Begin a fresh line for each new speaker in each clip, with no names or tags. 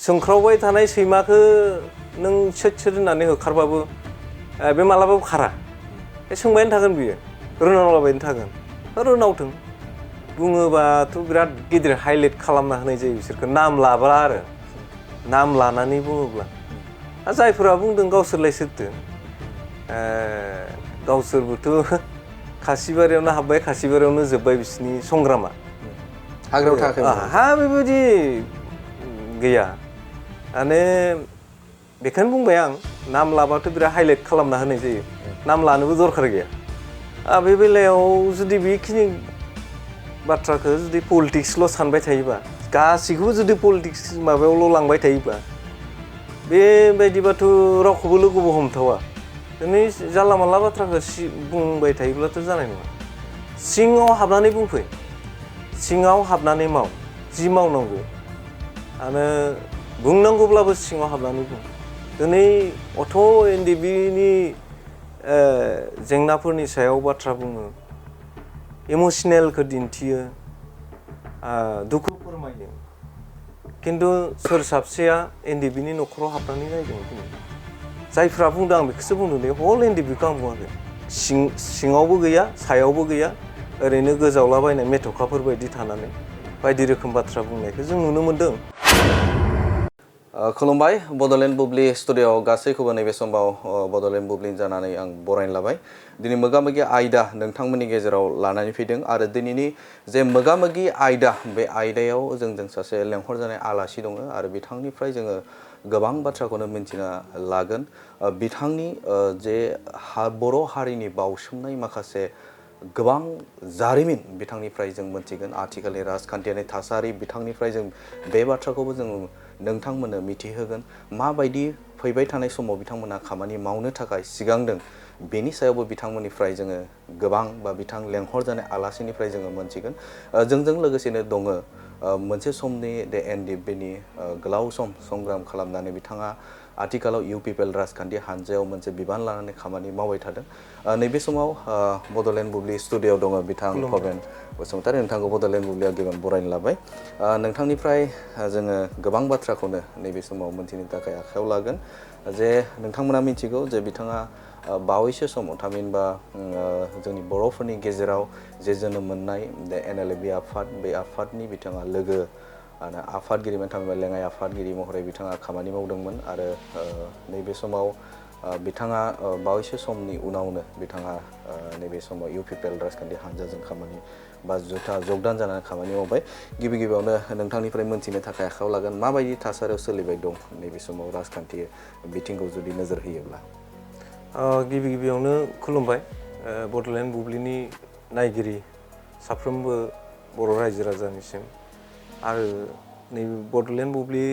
सोंख्रावबाय थानाय सैमाखौ नों सोद होननानै होखारबाबो बे मालाबाबो खारा सोंबायानो थागोन बियो रोनावलाबायनो थागोन रोनावथों बुङोबाथ' बिराद गिदिर हाइलाइट खालामना होनाय जायो बिसोरखौ नाम लाब्ला आरो नाम लानानै बुङोब्ला जायफोरा बुंदों गावसोरलाय सोरथो गावसोरबोथ' खासिबारियावनो हाबबाय खासिबारियावनो जोब्बाय बिसिनि संग्रामा
हाग्रायाव थाङाखैमोन
हा बेबायदि गैया माने बेखौनो बुंबाय आं नाम लाबाथ' बिराद हाइलाइट खालामना होनाय जायो नाम लानोबो दरखार गैया बे बेलायाव जुदि बेखिनि बाथ्राखौ जुदि पलिटिक्सल' सानबाय थायोबा गासैखौबो जुदि पलिटिक्स माबायावल' लांबाय थायोबा बेबायदिबाथ' रावखौबो लोगोबो हमथावा दिनै जानला मानला बाथ्राखौ बुंबाय थायोब्लाथ' जानाय नङा सिङाव हाबनानै बुंफै सिङाव हाबनानै माव जि मावनांगौ आरो बुंनांगौब्लाबो सिङाव हाबनानै बुं दिनै अथ' NDFBनि जेंनाफोरनि सायाव बाथ्रा बुङो इम'सनेलखौ दिन्थियो दुखु फोरमायो खिन्थु सोर साबसेया NDFBनि न'खराव हाबनानै नायदों दिनै जायफ्रा बुंदों आं बेखौसो बुंदों दे हल NDFBखौ आं बुङाखै सिङावबो गैया सायावबो गैया ओरैनो गोजावलाबायनाय मेथ'खाफोर बायदि थानानै बायदि रोखोम बाथ्रा बुंनायखौ जों नुनो मोन्दों
खुलुमबाय बड'लेण्ड बुब्लि स्टुडिअ'आव गासैखौबो नैबे समाव बड'लेण्ड बुब्लि जानानै आं बरायनो लाबाय दिनै मोगामोगि आयदा नोंथांमोननि गेजेराव लानानै फैदों आरो दिनैनि जे मोगामोगि आयदा बे आयदायाव जोंजों सासे लेंहरजानाय आलासि दङ आरो बिथांनिफ्राय जोङो गोबां बाथ्राखौनो मिन्थिना लागोन बिथांनि जे बर' हारिनि बावसोमनाय माखासे गोबां जारिमिन बिथांनिफ्राय जों मोनथिगोन आथिखालनि राजखान्थियारि थासारि बिथांनिफ्राय जों बे बाथ्राखौबो जों नोंथांमोननो मिथिहोगोन माबायदि फैबाय थानाय समाव बिथांमोना खामानि मावनो थाखाय सिगांदों बेनि सायावबो बिथांमोननिफ्राय जोङो गोबां बा बिथां लेंहरजानाय आलासिनिफ्राय जोङो मोनथिगोन जोंजों लोगोसेनो दङ मोनसे समनि NDFBनि गोलाव सम संग्राम खालामनानै बिथाङा आथिखालाव UPPL राजखान्थि हानजायाव मोनसे बिबान लानानै खामानि मावबाय थादों नैबे समाव बड'लेण्ड बुब्लि स्टुडिअ'आव दङ बिथां भबेन बसुमतारी नोंथांखौ बड'लेण्ड बुब्लियाव गिबियावनो बरायनो लाबाय नोंथांनिफ्राय जोङो गोबां बाथ्राखौनो नैबे समाव मोनथिनो थाखाय आखायाव लागोन जे नोंथांमोना मिथिगौ जे बिथाङा बावैसो समाव थामहिनबा जोंनि बर'फोरनि गेजेराव जे जोनोम मोननाय NLFB आफाद बे आफादनि बिथाङा लोगो आरो आफादगिरिमोन थामहिनबा लेङाइ आफादगिरि महरै बिथाङा खामानि मावदोंमोन आरो नैबे समाव बिथाङा बावैसो समनि उनावनो बिथाङा नैबे समाव UPPL राजखान्थि हानजाजों खामानि बा जगदान जानानै खामानि मावबाय गिबियावनो नोंथांनिफ्राय मोनथिनो थाखाय आखायाव लागोन माबायदि थासारियाव सोलिबाय दं नैबे समाव राजखान्थि बिथिंखौ जुदि नोजोर होयोब्ला
गिबियावनो खुलुमबाय बड'लेण्ड बुब्लिनि नायगिरि साफ्रोमबो बर' रायजो राजानिसिम आरो नैबे बड'लेण्ड बुब्लि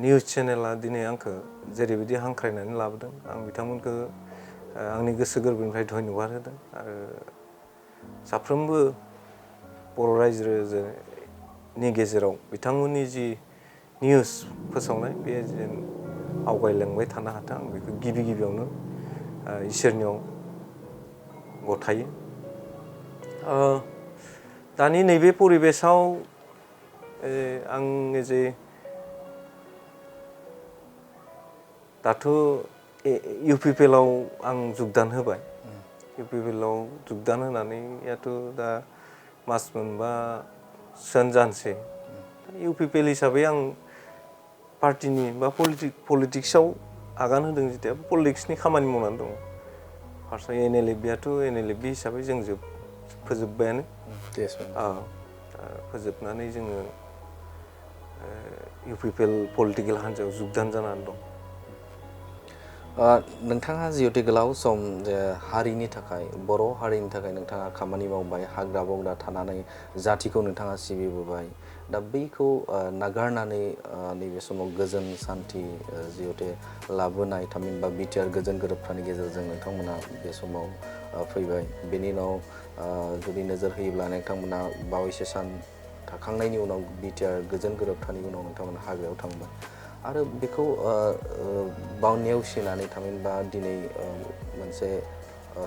निउस चेनेला दिनै आंखौ जेरैबायदि हांख्रायनानै लाबोदों आं बिथांमोनखौ आंनि गोसो गोरबोनिफ्राय धन्यबाद होदों आरो साफ्रोमबो बर' रायजो राजानि गेजेराव बिथांमोननि जि निउस फोसावनाय बे जेन आवगायलांबाय थानो हाथों आं बेखौ गिबियावनो इसोरनियाव गथायो दानि नैबे परिबेसाव आं जे दाथ' UPPLआव आं जुगदान होबाय UPPLआव जुगदान होनानैयाथ' दा मास मोनबासोआनो जानोसै UPPL हिसाबै आं पार्टिनि बा पलिटिक्सआव आगान होदों जेथिया पलिटिक्सनि खामानि मावनानै दङ फार्स्टआव NLFBआथ' NLFB हिसाबै जों फोजोब्बायानो फोजोबनानै जोङो UPPL पलिटिकेल हान्जायाव जुगदान जानानै दं
नोंथाङा जिहेतु गोलाव सम हारिनि थाखाय बर' हारिनि थाखाय नोंथाङा खामानि मावबाय हाग्रा बंग्रा थानानै जाथिखौ नोंथाङा सिबिबोबाय दा बैखौ नागारनानै नैबे समाव गोजोन सान्थि जिहेतु लाबोनाय थामहिनबा BTR गोजोन गोरोबथानि गेजेरजों नोंथांमोना बे समाव फैबाय बेनि उनाव जुदि नोजोर होयोब्ला नोंथांमोना बावैसो सान थाखांनायनि उनाव BTR गोजोन गोरोबथानि उनाव नोंथांमोना हाग्रायाव थांबाय आरो बेखौ नेवसिनानै थामहिनबा दिनै मोनसे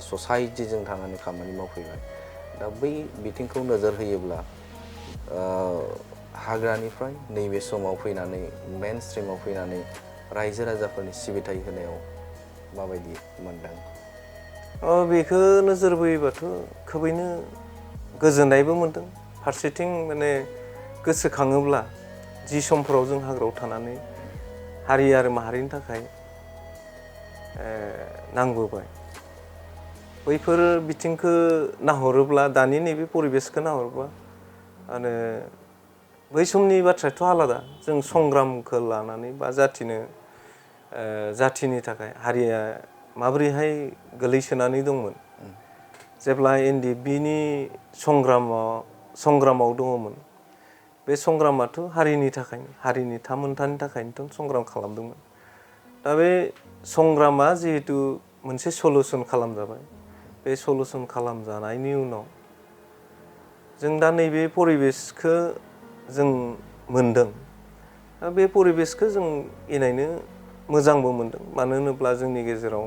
ससाइटिजों थानानै खामानि मावफैबाय दा बै बिथिंखौ नोजोर होयोब्ला हाग्रानिफ्राय नैबे समाव फैनानै मेन स्ट्रिमाव फैनानै रायजो राजाफोरनि सिबिथाय होनायाव माबायदि मोनदों?
बेखौ नोजोर बोयोबाथ' खोबैनो गोजोननायबो मोनदों। फारसेथिं माने गोसोखाङोब्ला जि समफोराव जों हाग्रायाव थानानै हारि आरो माहारिनि थाखाय नांबोबाय बैफोर बिथिंखौ नाहरोब्ला दानि नैबे परिबेसखौ नाहरोब्ला आरो बै समनि बाथ्रायाथ' आलादा जों संग्रामखौ लानानै बा जाथिनि थाखाय हारिया माबोरैहाय गोलैसोनानै दंमोन जेब्ला NDFBनि संग्रामाव दङमोन बे संग्रामाथ' हारिनि थाखायनो हारिनि थामोनथानि थाखायनोथ' संग्राम खालामदोंमोन। दा बे संग्रामा जिहेतु मोनसे सलुसन खालामजाबाय बे सलुसन खालामजानायनि उनाव जों दा नैबे परिबेसखौ जों मोनदों। दा बे परिबेसखौ जों इनायनो मोजांबो मोनदों। मानो होनोब्ला जोंनि गेजेराव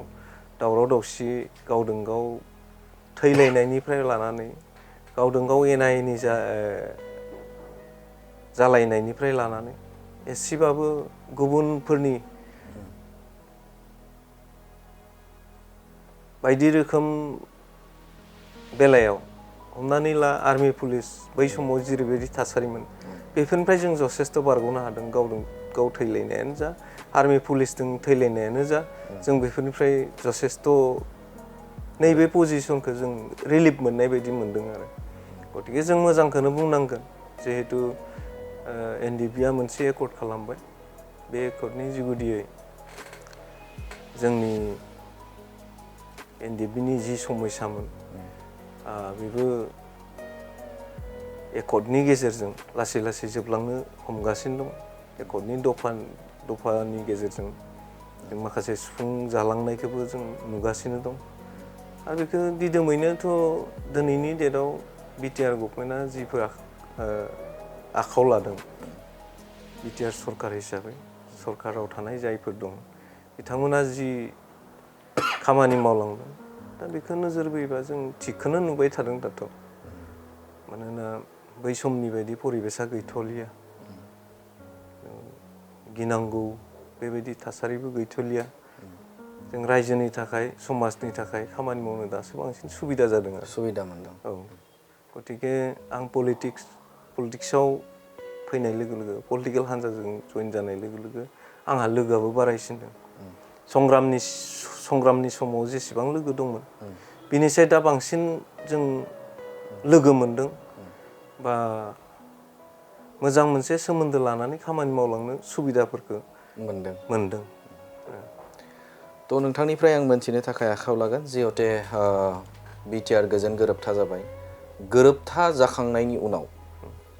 दावराव दावसि गावजों गाव थैलायनायनिफ्राय लानानै गावजों गाव एना एनि जालायनायनिफ्राय लानानै एसेबाबो गुबुनफोरनि बायदि रोखोम बेलायाव हमनानै ला आर्मि पुलिस बै समाव जेरैबायदि थासारिमोन बेफोरनिफ्राय जों जथेस्थ' बारग'नो हादों। गावजों गाव थैलायनायानो जा आर्मि पुलिसजों थैलायनायानो जा जों बेफोरनिफ्राय जथेस्थ' नैबे पजिसनखौ जों रिलिफ मोननाय बायदि मोनदों आरो गतिके जों मोजांखौनो बुंनांगोन। जिहेतु NDFBआ मोनसे एकर्ड खालामबाय बे एकर्डनि जुगुदियै जोंनि NDFBनि जि समयसामोन बेबो एकर्डनि गेजेरजों लासै लासै जोबलांनो हमगासिनो दं। एकर्डनि दफानि गेजेरजों जों माखासे सुफुं जालांनायखौबो जों नुगासिनो दं। आरो बेखौ दिदोमैनोथ' दिनैनि डेटआव BTR गभर्नमेन्टआ जिफोर आखायाव लादों BTR सरकार हिसाबै सरकाराव थानाय जायफोर दं बिथांमोना जि खामानि मावलांदों दा बेखौ नोजोर बोयोबा जों थिगखौनो नुबाय थादों दाथ'। मानोना बै समनि बायदि परिबेसा गैथ'लिया गिनांगौ बेबायदि थासारिबो गैथ'लिया। जों रायजोनि थाखाय समाजनि थाखाय खामानि मावनो दासो बांसिन सुबिदा जादों आरो
सुबिदा मोनदों।
औ गतिके आं पलिटिक्सआव फैनाय लोगो लोगो पलिटिकेल हान्जाजों जइन जानाय लोगो लोगो आंहा लोगोआबो बारायसिनदों। संग्रामनि समाव जेसेबां लोगो दंमोन बिनिसाय दा बांसिन जों लोगो मोनदों बा मोजां मोनसे सोमोन्दो लानानै खामानि मावलांनो सुबिदाफोरखौ मोनदों।
थ' नोंथांनिफ्राय आं मोनथिनो थाखाय आखायाव लागोन जिहेते BTR गोजोन गोरोबथा जाबाय। गोरोबथा जाखांनायनि उनाव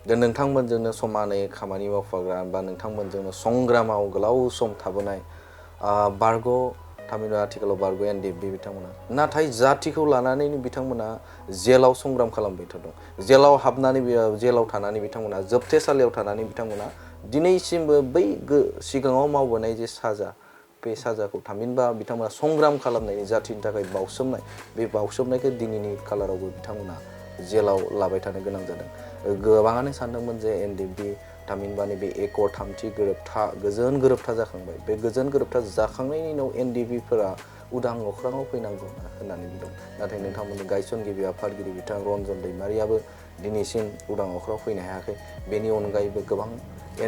दा नोंथांमोनजोंनो समानै खामानि मावफाग्रा बा नोंथांमोनजोंनो संग्रामाव गोलाव सम थाबोनाय थामहिनबा आथिखालाव बारग' NDFB बिथांमोना नाथाय जाथिखौ लानानैनो बिथांमोना जेलाव संग्राम खालामबाय थादों। जेलाव थानानै बिथांमोना जोबथेसालियाव थानानै बिथांमोना दिनैसिमबो बै सिगाङाव मावबोनाय जे साजा बे साजाखौ थामहिनबा बिथांमोना संग्राम खालामनायनि जाथिनि थाखाय बावसोमनाय बे बावसोमनायखौ दिनैनि कालारावबो बिथांमोना जेलाव लाबाय थानो गोनां जादों। गोबाङानो सानदोंमोन जे NDFB थामहिनबानि बे एकर्ड थामथि गोरोबथा गोजोन गोरोबथा जाखांबाय। बे गोजोन गोरोबथा जाखांनायनि उनाव NDFBफोरा उदां अख्राङाव फैनांगौ होननानै बुंदों। नाथाय नोंथांमोननि गायसनगिरि आफादगिरि बिथां रन्जन दैमारियाबो दिनैसिम उदां अख्राङाव फैनो हायाखै। बेनि अनगायैबो गोबां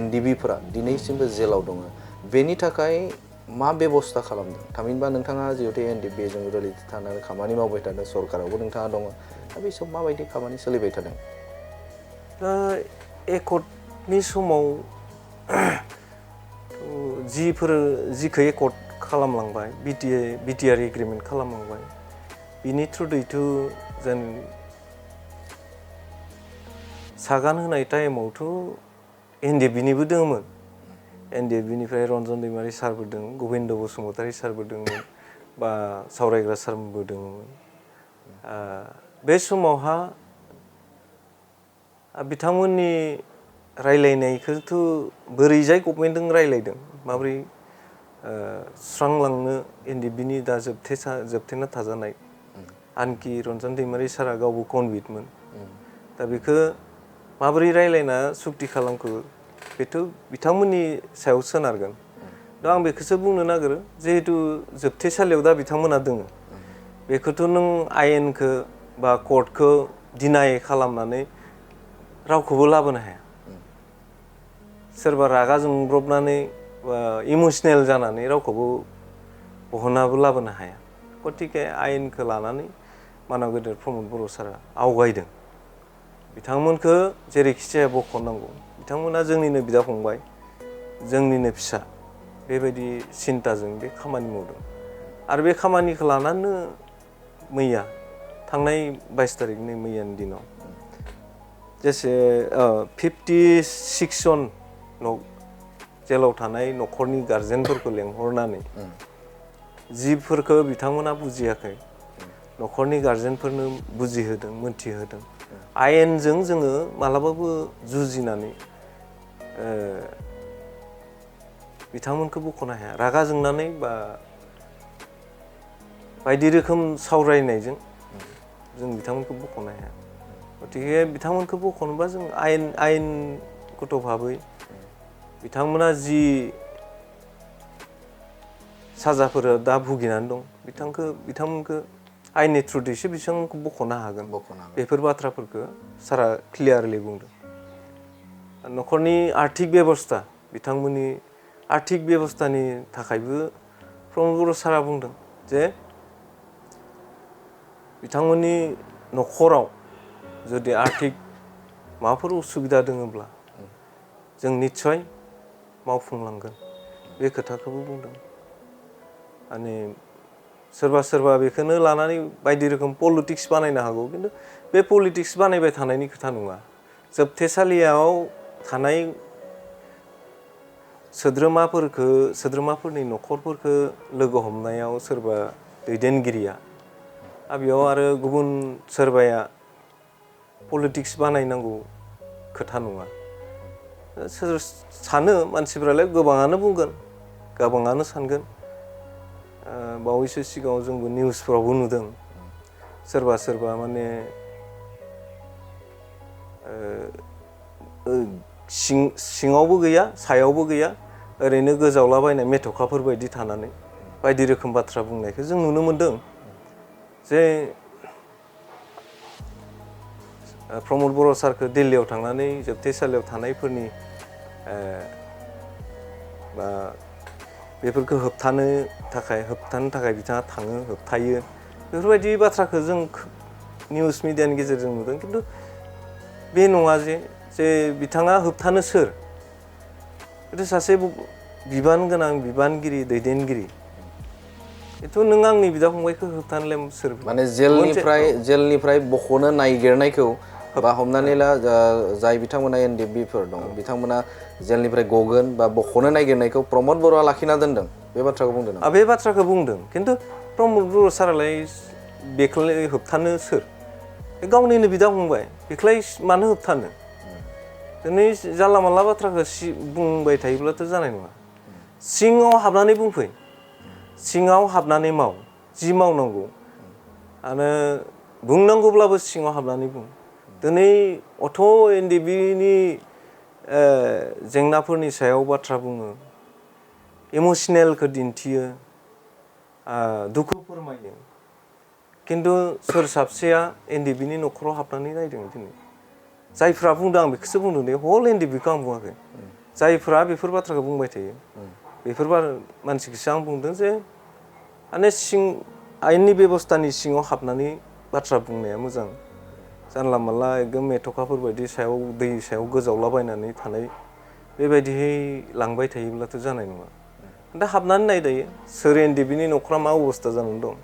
NDFBफोरा दिनैसिमबो जेलाव दङ। बेनि थाखाय मा बेबस्था खालामदों? थामहिनबा नोंथाङा जिहेतु NDFBजों रिलेटेड थानानै खामानि मावबाय थादों सरकारावबो नोंथाङा दङ। दा बे समाव माबायदि खामानि सोलिबाय थादों?
दा एकर्डनि समाव जिखौ एकर्ड खालामलांबाय BTR एग्रिमेन्ट खालामलांबाय बिनि थ्रुयैथ' जों सागान होनाय टाइमावथ' NDFBनिबो दङमोन। NDFBनिफ्राय रन्जन दैमारि सारबो दङ, गबिन्द बसुमतारी सारबो दङमोन बा सावरायग्रा सारबो दङमोन। बे समावहा बिथांमोननि रायलायनायखौथ' बोरैजाय गभर्नमेन्टजों रायलायदों माबोरै सुस्रांलांनो NDFBनि दा जोबथेना थाजानाय आनखि रन्जन दैमारि सारा गावबो कनभिटमोन। दा बेखौ माबोरै रायलायना सुक्ति खालामखो बेथ' बिथांमोननि सायाव सोनारगोन दा आं बेखौसो बुंनो नागिरो जिहेतु जोबथेसालियाव दा बिथांमोना दङ बेखौथ' नों आयेनखौ बा कर्टखौ डिनाय खालामनानै रावखौबो लाबोनो हाया सोरबा रागा जोंब्रबनानै बा इमोसनेल जानानै रावखौबो बहनाबो लाबोनो हाया गतिके आयेनखौ लानानै मानव गेदेर प्रमद बर' सारा आवगायदों बिथांमोनखौ जेरैखि जाया बख'नांगौ बिथांमोना जोंनिनो बिदा फंबाय जोंनिनो फिसा बेबायदि सिन्ताजों बे खामानि मावदों आरो बे खामानिखौ लानानैनो मैया थांनाय 22 तारिखनि मैयानि दिनाव जेसे 56 जन जेलाव थानाय न'खरनि गार्जेनफोरखौ लेंहरनानै जिफोरखौ बिथांमोना बुजियाखै न'खरनि गार्जेनफोरनो बुजिहोदों मोनथिहोदों आयेनजों जोङो मालाबाबो जुजिनानै बिथांमोनखौ बख'नो हाया रागा जोंनानै बा बायदि रोखोम सावरायनायजों जों बिथांमोनखौ बख'नो हाया गतिके बिथांमोनखौ बख'नोबा जों आयेन गथ' भाबै बिथांमोना जि साजाफोर दा भुगिनानै दं बिथांमोनखौ आयेननि थ्रुयैसो बिथांमोनखौ बख'नो हागोन बेफोर बाथ्राफोरखौ सारा क्लियारलि बुंदों न'खरनि आर्थिक बेबस्था बिथांमोननि आर्थिक बेबस्थानि थाखायबो प्रमद बर' सारा बुंदों जे बिथांमोननि न'खराव जुदि आर्थिक माबाफोर उसुबिदा दङब्ला जों निस्सय मावफुंलांगोन बे खोथाखौबो बुंदों माने सोरबा बेखौनो लानानै बायदि रोखोम पलिटिक्स बानायनो हागौ खिन्थु बे पलिटिक्स बानायबाय थानायनि खोथा नङा जोबथेसालियाव थानाय सोद्रोमाफोरनि न'खरफोरखौ लोगो हमनायाव सोरबा दैदेनगिरिया बेयाव आरो गुबुन सोरबाया पलिटिक्स बानायनांगौ खोथा नङा सोर सानो मानसिफ्रालाय गोबाङानो बुंगोन गोबाङानो सानगोन बावैसो सिगाङाव जोंबो निउसफोरावबो नुदों सोरबा माने सिङावबो गैया सायावबो गैया ओरैनो गोजावलाबायनाय मेथ'खाफोर बायदि थानानै बायदि रोखोम बाथ्रा बुंनायखौ जों नुनो मोनदों जे प्रमद बर' सारखौ दिल्लीयाव थांनानै जोबथेसालियाव थानायफोरनि बा बेफोरखौ होबथानो थाखाय बिथाङा थाङो होबथायो बेफोरबायदि बाथ्राखौ जों निउस मिडियानि गेजेरजों नुदों खिन्थु बे नङा जे बिथाङा होबथानो सोर बेथ' सासे बिबान गोनां बिबानगिरि दैदेनगिरि बेथ' नों आंनि बिदा फंबायखौ होबथानोलाय सोर
माने जेलनिफ्राय बख'नो नागिरनायखौ बा हमनानै ला जाय बिथांमोना NDFBफोर दं बिथांमोना जेलनिफ्राय गगोन बा बख'नो नागिरनायखौ प्रमद बर'आ लाखिना दोनदों बे बाथ्राखौ बुंदों नामा?
बे बाथ्राखौ बुंदों खिन्थु प्रमद बर' सारालाय बेखौलाय होबथानो सोर गावनिनो बिदा फंबाय बेखौलाय मानो होबथानो दिनै जानला मानला बाथ्राखौ बुंबाय थायोब्लाथ' जानाय नङा सिङाव हाबनानै बुंफै सिङाव हाबनानै माव जि मावनांगौ आरो बुंनांगौब्लाबो सिङाव हाबनानै बुं दिनै अथ' NDFBनि जेंनाफोरनि सायाव बाथ्रा बुङो इमोसनेलखौ दिन्थियो दुखु फोरमायो खिन्थु सोर साबसेया NDFBनि न'खराव हाबनानै नायदों दिनै जायफ्रा बुंदों आं बेखौसो बुंदों दे हल NDFBखौ आं बुङाखै जायफ्रा बेफोर बाथ्राखौ बुंबाय थायो बेफोर मानसिखौसो आं बुंदों जे माने आयेननि बेबस्थानि सिङाव हाबनानै बाथ्रा बुंनाया मोजां जानला मानला एकदम मेथ'खाफोर बायदि दै सायाव गोजावलाबायनानै थानाय बेबायदिहै लांबाय थायोब्लाथ' जानाय नङा दा हाबनानै नायदायो सोर NDFBनि न'खरा मा अबस्था जानानै दं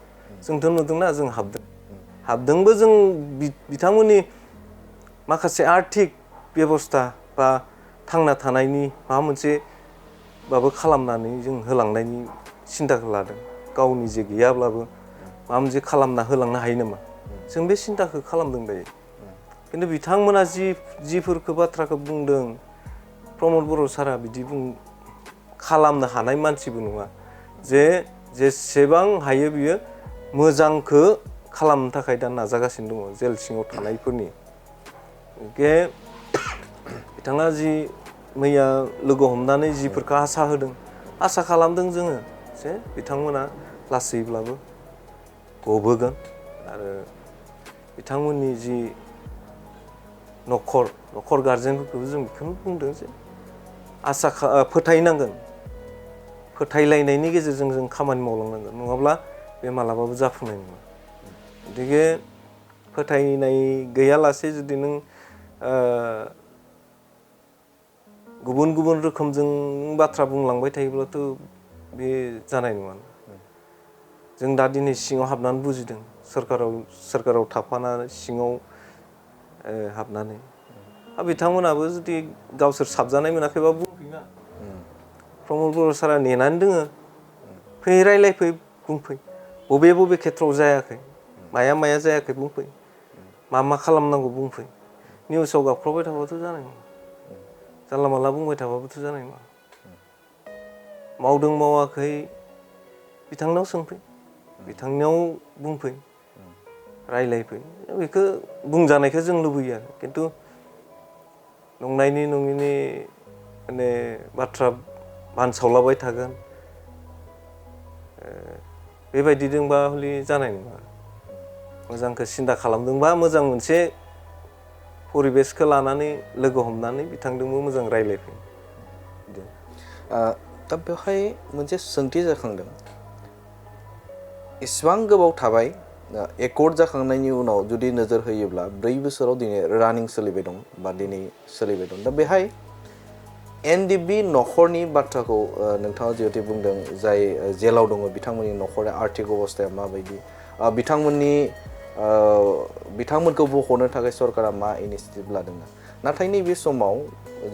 जोंथ' नुदोंना जों हाबदोंबो जों बिथांमोननि माखासे आर्थिक बेबस्था बा थांना थानायनि माबा मोनसे बाबो खालामनानै जों होलांनायनि सिन्थाखौ लादों गावनि जे गैयाब्लाबो माबा मोनसे खालामना होलांनो हायो नामा जों बे सिन्थाखौ खालामदों दायो खिन्थु बिथांमोना जिफोरखौ बाथ्राखौ बुंदों प्रमद बर' सारा बिदि खालामनो हानाय मानसिबो नङा जे जेसेबां हायो बियो मोजांखौ खालामनो थाखाय दा नाजागासिनो दङ जेल सिङाव थानायफोरनि बिथाङा जि मैया लोगो हमनानै जिफोरखौ आसा होदों आसा खालामदों जोङो जे बिथांमोना लासैब्लाबो गबोगोन आरो बिथांमोननि जि न'खर गारजेनफोरखौबो जों बेखौनो बुंदों जे फोथायनांगोन फोथायलायनायनि गेजेरजों जों खामानि मावलांनांगोन नङाब्ला बे मालाबाबो जाफुंनाय नङा गतिके फोथायनाय गैयालासे जुदि नों गुबुन रोखोमजों बाथ्रा बुंलांबाय थायोब्लाथ' बे जानाय नङा जों दा दिनै सिङाव हाबनानै बुजिदों सोरखाराव थाफानानै सिङाव हाबनानै बिथांमोनाबो जुदि गावसोर साबजानाय मोनाखैबा बुंफैना प्रमद बर' सारा नेनानै दोङो फै रायलायफै बुंफै बबे खेथ्रआव जायाखै माया जायाखै बुंफै मा खालामनांगौ बुंफै निउसाव गाबख्रावबाय थाबाथ' जानाय नङा जानला मानला बुंबाय थाबाबोथ' जानाय नङा मावदों मावाखै बिथांनाव सोंफै बिथांनियाव बुंफै रायलायफै बेखौ बुंजानायखौ जों लुबैयो आरो खिन्थु नंनायनि नङिनि माने बाथ्रा बानसावलाबाय थागोन बेबायदिजोंबा हले जानाय नङा मोजांखौ सिन्था खालामदोंबा मोजां मोनसे परिबेसखौ लानानै लोगो हमनानै बिथांजोंबो मोजां रायलायफै
दा बेवहाय मोनसे सोंथि जाखांदों इसिबां गोबाव थाबाय एकर्ड जाखांनायनि उनाव जुदि नोजोर होयोब्ला 4 बोसोराव दिनै रानिं सोलिबाय दं बा दिनै सोलिबाय दं दा बेहाय NDFB न'खरनि बाथ्राखौ नोंथाङा जिहेतु बुंदों जाय जेलाव दङ बिथांमोननि न'खरनि आर्थिक अबस्थाया माबायदि बिथांमोनखौ बख'नो थाखाय सरकारा मा इनिसियेटिभ लादों नाथाय नैबे समाव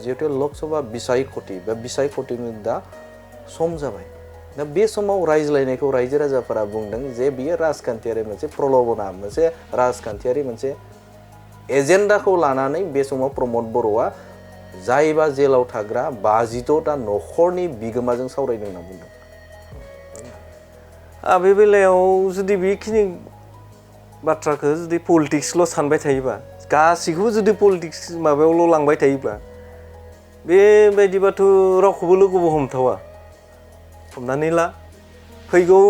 जिहेतु लकसभा बिसायख'थि बा बिसायख'थिनि दा सम जाबाय दा बे समाव रायज्लायनायखौ रायजो राजाफोरा बुंदों जे बियो राजखान्थियारि मोनसे प्रल'भना मोनसे राजखान्थियारि मोनसे एजेन्डाखौ लानानै बे समाव प्रमद बर'आ जायबा जेलाव थाग्रा 52टा न'खरनि बिगोमाजों सावरायदों होनना बुंदों
बे बेलायाव जुदि बेखिनि बाथ्राखौ जुदि पलिटिक्सल' सानबाय थायोबा गासैखौबो जुदि पलिटिक्स माबायावल' लांबाय थायोब्ला बेबायदिबाथ' रावखौबो लोगोबो हमथावा हमनानै ला फैगौ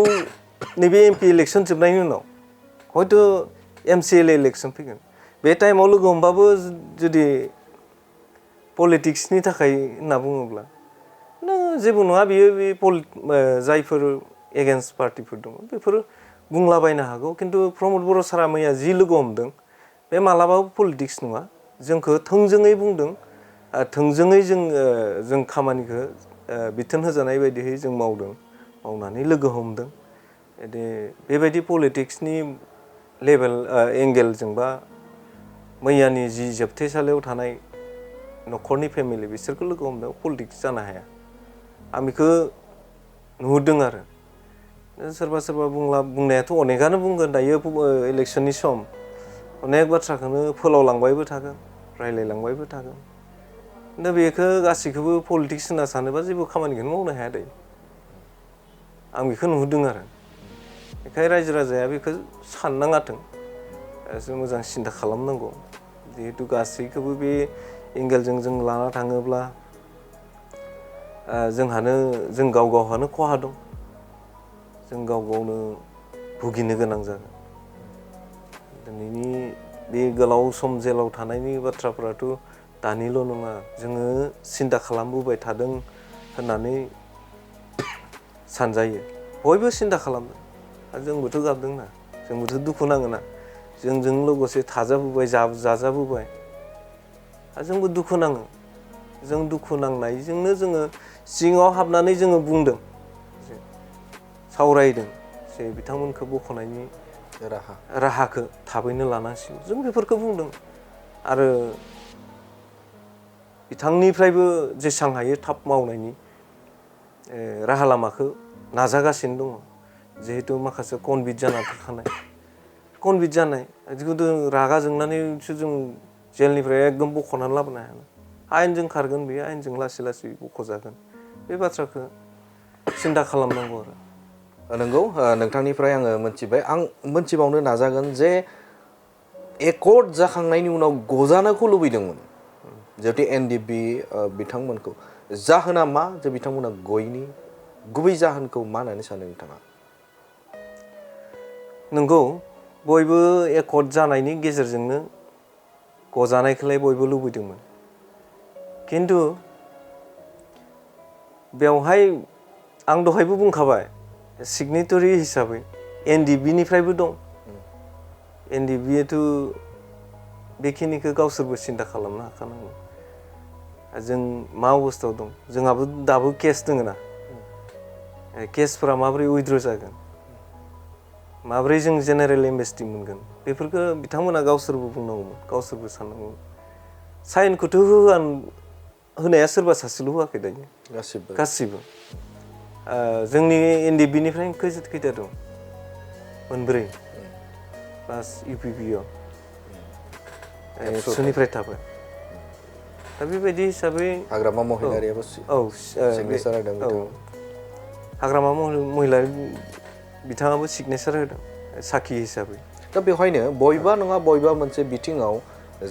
नैबे MP इलेक्सन जोबनायनि उनाव हयथ' MCLA इलेक्सन फैगोन बे टाइमाव लोगो हमबाबो जुदि पलिटिक्सनि थाखाय होनना बुङोब्ला जेबो नङा बियो बे जायफोर एगेन्स्ट पार्टिफोर दङ बेफोर बुंलाबायनो हागौ खिन्थु प्रमद बर' सारा मैया जि लोगो हमदों बे मालाबाबो पलिटिक्स नङा जोंखौ थोंजोङै बुंदों थोंजोङै जों खामानिखौ बिथोन होजानाय बायदियै जों मावनानै लोगो हमदों बेबायदि पलिटिक्सनि लेभेल एंगेलजोंबा मैयानि जि जोबथेसालियाव थानाय न'खरनि फेमिलि बिसोरखौ लोगो हमदों पलिटिक्स जानो हाया आं बेखौ नुहुरदों आरो सोरबा बुंनायाथ' अनेकानो बुंगोन दायो इलेक्सननि सम अनेक बाथ्राखौनो फोलावलांबायबो थागोन रायलायलांबायबो थागोन दा बेखौ गासैखौबो पलिटिक्स होनना सानोबा जेबो खामानिखौनो मावनो हाया दायो आं बेखौ नुहुरदों आरो बेखायनो रायजो राजाया बेखौ साननाङाथों एसे मोजां सिन्था खालामनांगौ जिहेतु गासैखौबो बे एंगेलजों जों लाना थाङोब्ला जों गावहानो खहा दं जों गावनो भुगिनो गोनां जागोन दिनैनि बे गोलाव सम जेलाव थानायनि बाथ्राफोराथ' दानिल' नङा जोङो सिन्था खालामबोबाय थादों होननानै सानजायो बयबो सिन्था खालामदों आरो जोंबोथ' गाबदोंना जोंबोथ' दुखु नाङोना जोंजों लोगोसे थाजाबोबाय जाजाबोबाय आरो जोंबो दुखु नाङो जों दुखु नांनायजोंनो जोङो सिङाव हाबनानै जोङो बुंदों सावरायदों जे बिथांमोनखौ बख'नायनि राहाखौ थाबैनो लानांसिगौ जों बेफोरखौ बुंदों आरो बिथांनिफ्रायबो जेसां हायो थाब मावनायनि राहा लामाखौ नाजागासिनो दङ जिहेतु माखासे कनभिक्ट जाना थाखानाय कनभिक्ट जानाय जिखुनु रागा जोंनानैसो जों जेलनिफ्राय एकदम बख'नानै लाबोनो हाया आयेनजों खारगोन बेयो आयेनजों लासै बख'जागोन बे बाथ्राखौ सिन्था खालामनांगौ आरो
नंगौ नोंथांनिफ्राय आङो मोनथिबाय आं मोनथिबावनो नाजागोन जे एकर्ड जाखांनायनि उनाव गजानोखौ लुबैदोंमोन जिहेतु NDFB बिथांमोनखौ जाहोना मा जे बिथांमोना गयनि गुबै जाहोनखौ मा होननानै सानो नोंथाङा?
नंगौ बयबो एकर्ड जानायनि गेजेरजोंनो गजानायखौलाय बयबो लुबैदोंमोन खिन्थु बेवहाय आं दहायबो बुंखाबाय सिगनेटरि हिसाबै NDFB निफ्रायबो दं NDFB बेखिनिखौ गावसोरबो सिन्था खालामनो हाखानांगौ जों मा अबस्थायाव दं जोंहाबो दाबो केस दङ ना केसफोरा माबोरै उइथड्र जागोन माबोरै जों जेनेरेल एमनेस्टि मोनगोन बेफोरखौ बिथांमोना गावसोरबो बुंनांगौमोन गावसोरबो साननांगौमोन साइनखौथ' होनाया सोरबा सासेल' होआखै दायो गासिबो जोंनि NDFB निफ्राय खैथा दं मोनब्रै प्लास UPB आव एबसुनिफ्राय थाबाय दा बेबायदि हिसाबै
हाग्रामा महिलारियाबो सिगनेसार होदों
हाग्रामा महिलारि बिथाङाबो सिगनेसार होदों साखि हिसाबै
दा बेवहायनो बयबा नङा बयबा मोनसे बिथिङाव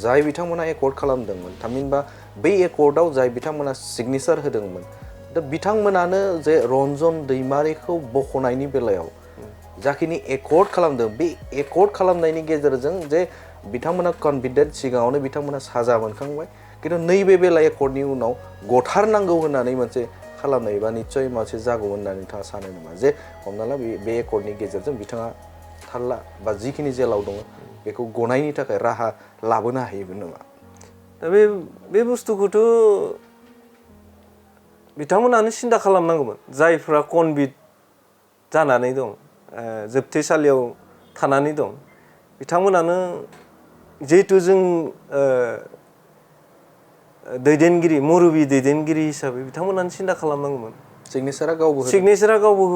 जाय बिथांमोना एकर्ड खालामदोंमोन थामहिनबा बै एकर्डआव जाय बिथांमोना सिगनेसार होदोंमोन दा बिथांमोनानो जे रन्जन दैमारिखौ बख'नायनि बेलायाव जाखिनि एकर्ड खालामदों बे एकर्ड खालामनायनि गेजेरजों जे बिथांमोना कनफिडेन्ट सिगाङावनो बिथांमोना साजा मोनखांबाय खिन्थु नैबे बेला एकर्डनि उनाव गथारनांगौ होननानै मोनसे खालामनाय बा निस्सय मोनसे जागौमोन होननानै नोंथाङा सानो नामा जे हमना ला बे एकर्डनि गेजेरजों बिथाङा थारला बा जिखिनि जेलाव दङ बेखौ गनायनि थाखाय राहा लाबोनो हायोमोन नामा?
दा बे बुस्थुखौथ' बिथांमोनानो सिन्था खालामनांगौमोन जायफ्रा कनभिक्ट जानानै दं जोबथेसालियाव थानानै दं बिथांमोनानो जिहेथु जों दैदेनगिरि मुरबि दैदेनगिरि हिसाबै बिथांमोनानो सिन्था खालामनांगौमोन
सिगनेसारा
गावबो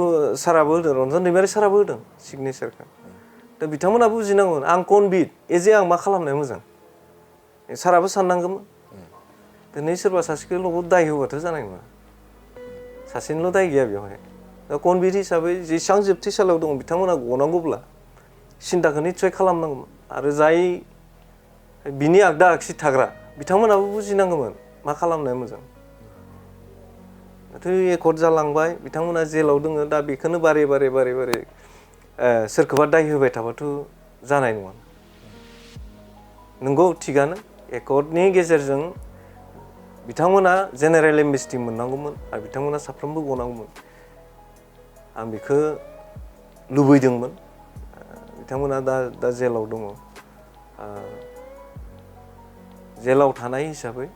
साराबो होदों रन्जन दैमारि साराबो होदों सिगनेसारखौ दा बिथांमोना बुजिनांगौमोन आं कनभिक्ट एजे आं मा खालामनाया मोजां साराबो साननांगौमोन दिनै सोरबा सासेखौल' दाय होबाथ' जानाय नङा सासेनिल' दाय गैया बेवहाय दा कनभिक्ट हिसाबै जेसेबां जोबथेसालियाव दङ बिथांमोना गनांगौब्ला सिन्ताखौ निस्सय खालामनांगौमोन आरो जाय बिनि आगदा आगसि थाग्रा बिथांमोनाबो बुजिनांगौमोन मा खालामनाया मोजां दाथ' एकर्ड जालांबाय बिथांमोना जेलाव दङ दा बेखौनो बारे सोरखौबा दाय होबाय थाबाथ' जानाय नङा नंगौ थिगानो एकर्डनि गेजेरजों बिथांमोना जेनेरेल एमनेस्टि मोननांगौमोन आरो बिथांमोना साफ्रोमबो गनांगौमोन आं बेखौ लुबैदोंमोन बिथांमोना दा जेलाव दङ जेलाव थानाय हिसाबै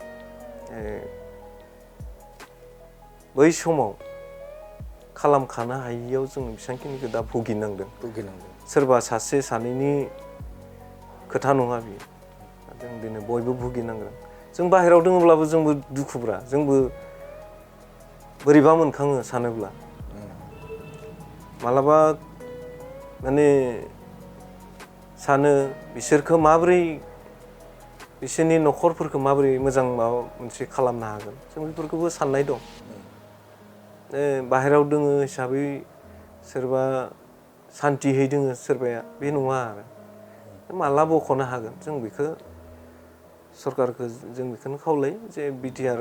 बै समाव खालामखानो हायियाव जों बेसेबांखिनिखौ दा भुगिनांदों सोरबा सासे सानैनि खोथा नङा बियो जों दिनै बयबो भुगिनांगोन जों बाहेरायाव दङब्लाबो जोंबो दुखुब्रा जोंबो बोरैबा मोनखाङो सानोब्ला मालाबा माने सानो बिसोरखौ माबोरै बिसोरनि न'खरफोरखौ माबोरै मोजां माबा मोनसे खालामनो हागोन जों बेफोरखौबो साननाय दं बाहेरायाव दोङो हिसाबै सोरबा सान्तियै दोङो सोरबाया बे नङा आरो माला बख'नो हागोन जों बेखौ सरकारखौ जों बेखौनो खावलायो जे बिटिआर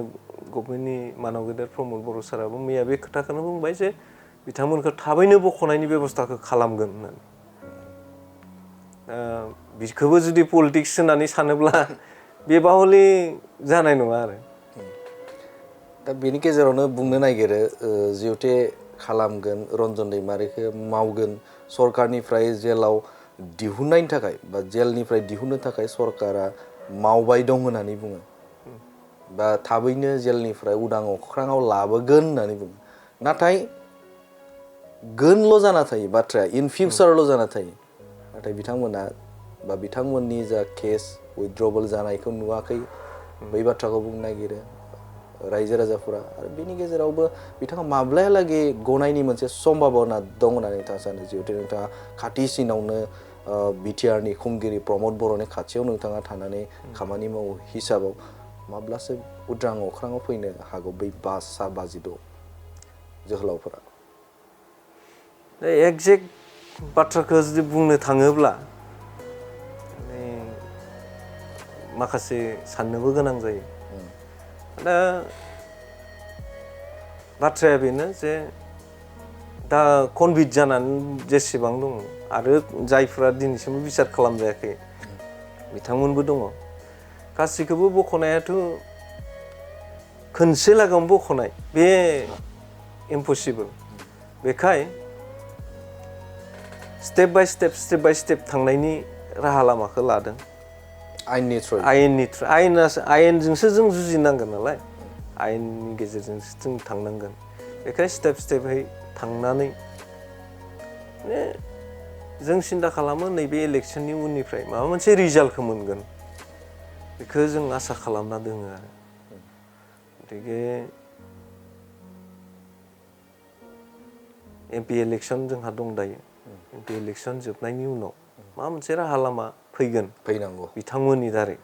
गभर्नमेन्टनि मानाव गेदेर प्रमद बर' साराबो मैया बे खोथाखौनो बुंबाय जे बिथांमोनखौ थाबैनो बख'नायनि बेब'स्थाखौ खालामगोन होननानै बिखौबो जुदि पलिटिक्स होननानै सानोब्ला बेबा हले जानाय नङा आरो
दा बेनि गेजेरावनो बुंनो नागिरो जिहेतु खालामगोन रन्जन दैमारिखौ मावगोन सरकारनिफ्राय जेलाव दिहुननायनि थाखाय बा जेलनिफ्राय दिहुननो थाखाय सरकारा मावबाय दं होननानै बुङो बा थाबैनो जेलनिफ्राय उदां अख्राङाव लाबोगोन होननानै बुङो नाथाय गोनल' जाना थायो बाथ्राया इन फिउचारल' जाना थायो नाथाय बिथांमोना बा बिथांमोननि जा केस उइथड्रबल जानायखौ नुवाखै बै बाथ्राखौ बुंनो नागिरो रायजो राजाफोरा आरो बेनि गेजेरावबो बिथाङा माब्लायालागै गनायनि मोनसे सम्भाबना दं होननानै नोंथाङा सानो जिहेतु नोंथाङा खाथिसिनावनो बिटिआरनि खुंगिरि प्रमद बर'नि खाथियाव नोंथाङा थानानै खामानि मावो हिसाबाव माब्लासो उदां अख्राङाव फैनो हागौ बै 5:26 जोहोलावफोरा
एक्जेक्ट बाथ्राखौ जुदि बुंनो थाङोब्ला माखासे साननोबो गोनां जायो दा बाथ्राया बेनो जे दा कनभिट जानानै जेसेबां दङ आरो जायफ्रा दिनैसिमबो बिसार खालामजायाखै बिथांमोनबो दङ गासैखौबो बख'नायाथ' खनसे लागावनो बख'नाय बे इम्पसिबल बेखाय स्टेप बाय स्टेप थांनायनि राहा लामाखौ लादों
आयेननि थ्रुयै
आयेनजोंसो जों जुजिनांगोन नालाय आयेननि गेजेरजोंसो जों थांनांगोन बेखाय स्टेपहै थांनानै जों सिन्था खालामो नैबे इलेक्सननि उननिफ्राय माबा मोनसे रिजाल्टखौ मोनगोन बेखौ जों आसा खालामना दोङो आरो गतिके एमपि इलेक्सन जोंहा दं दायो एमपि इलेक्सन जोबनायनि उनाव माबा मोनसे राहा लामा
फैनांगौ
बिथांमोननि दारै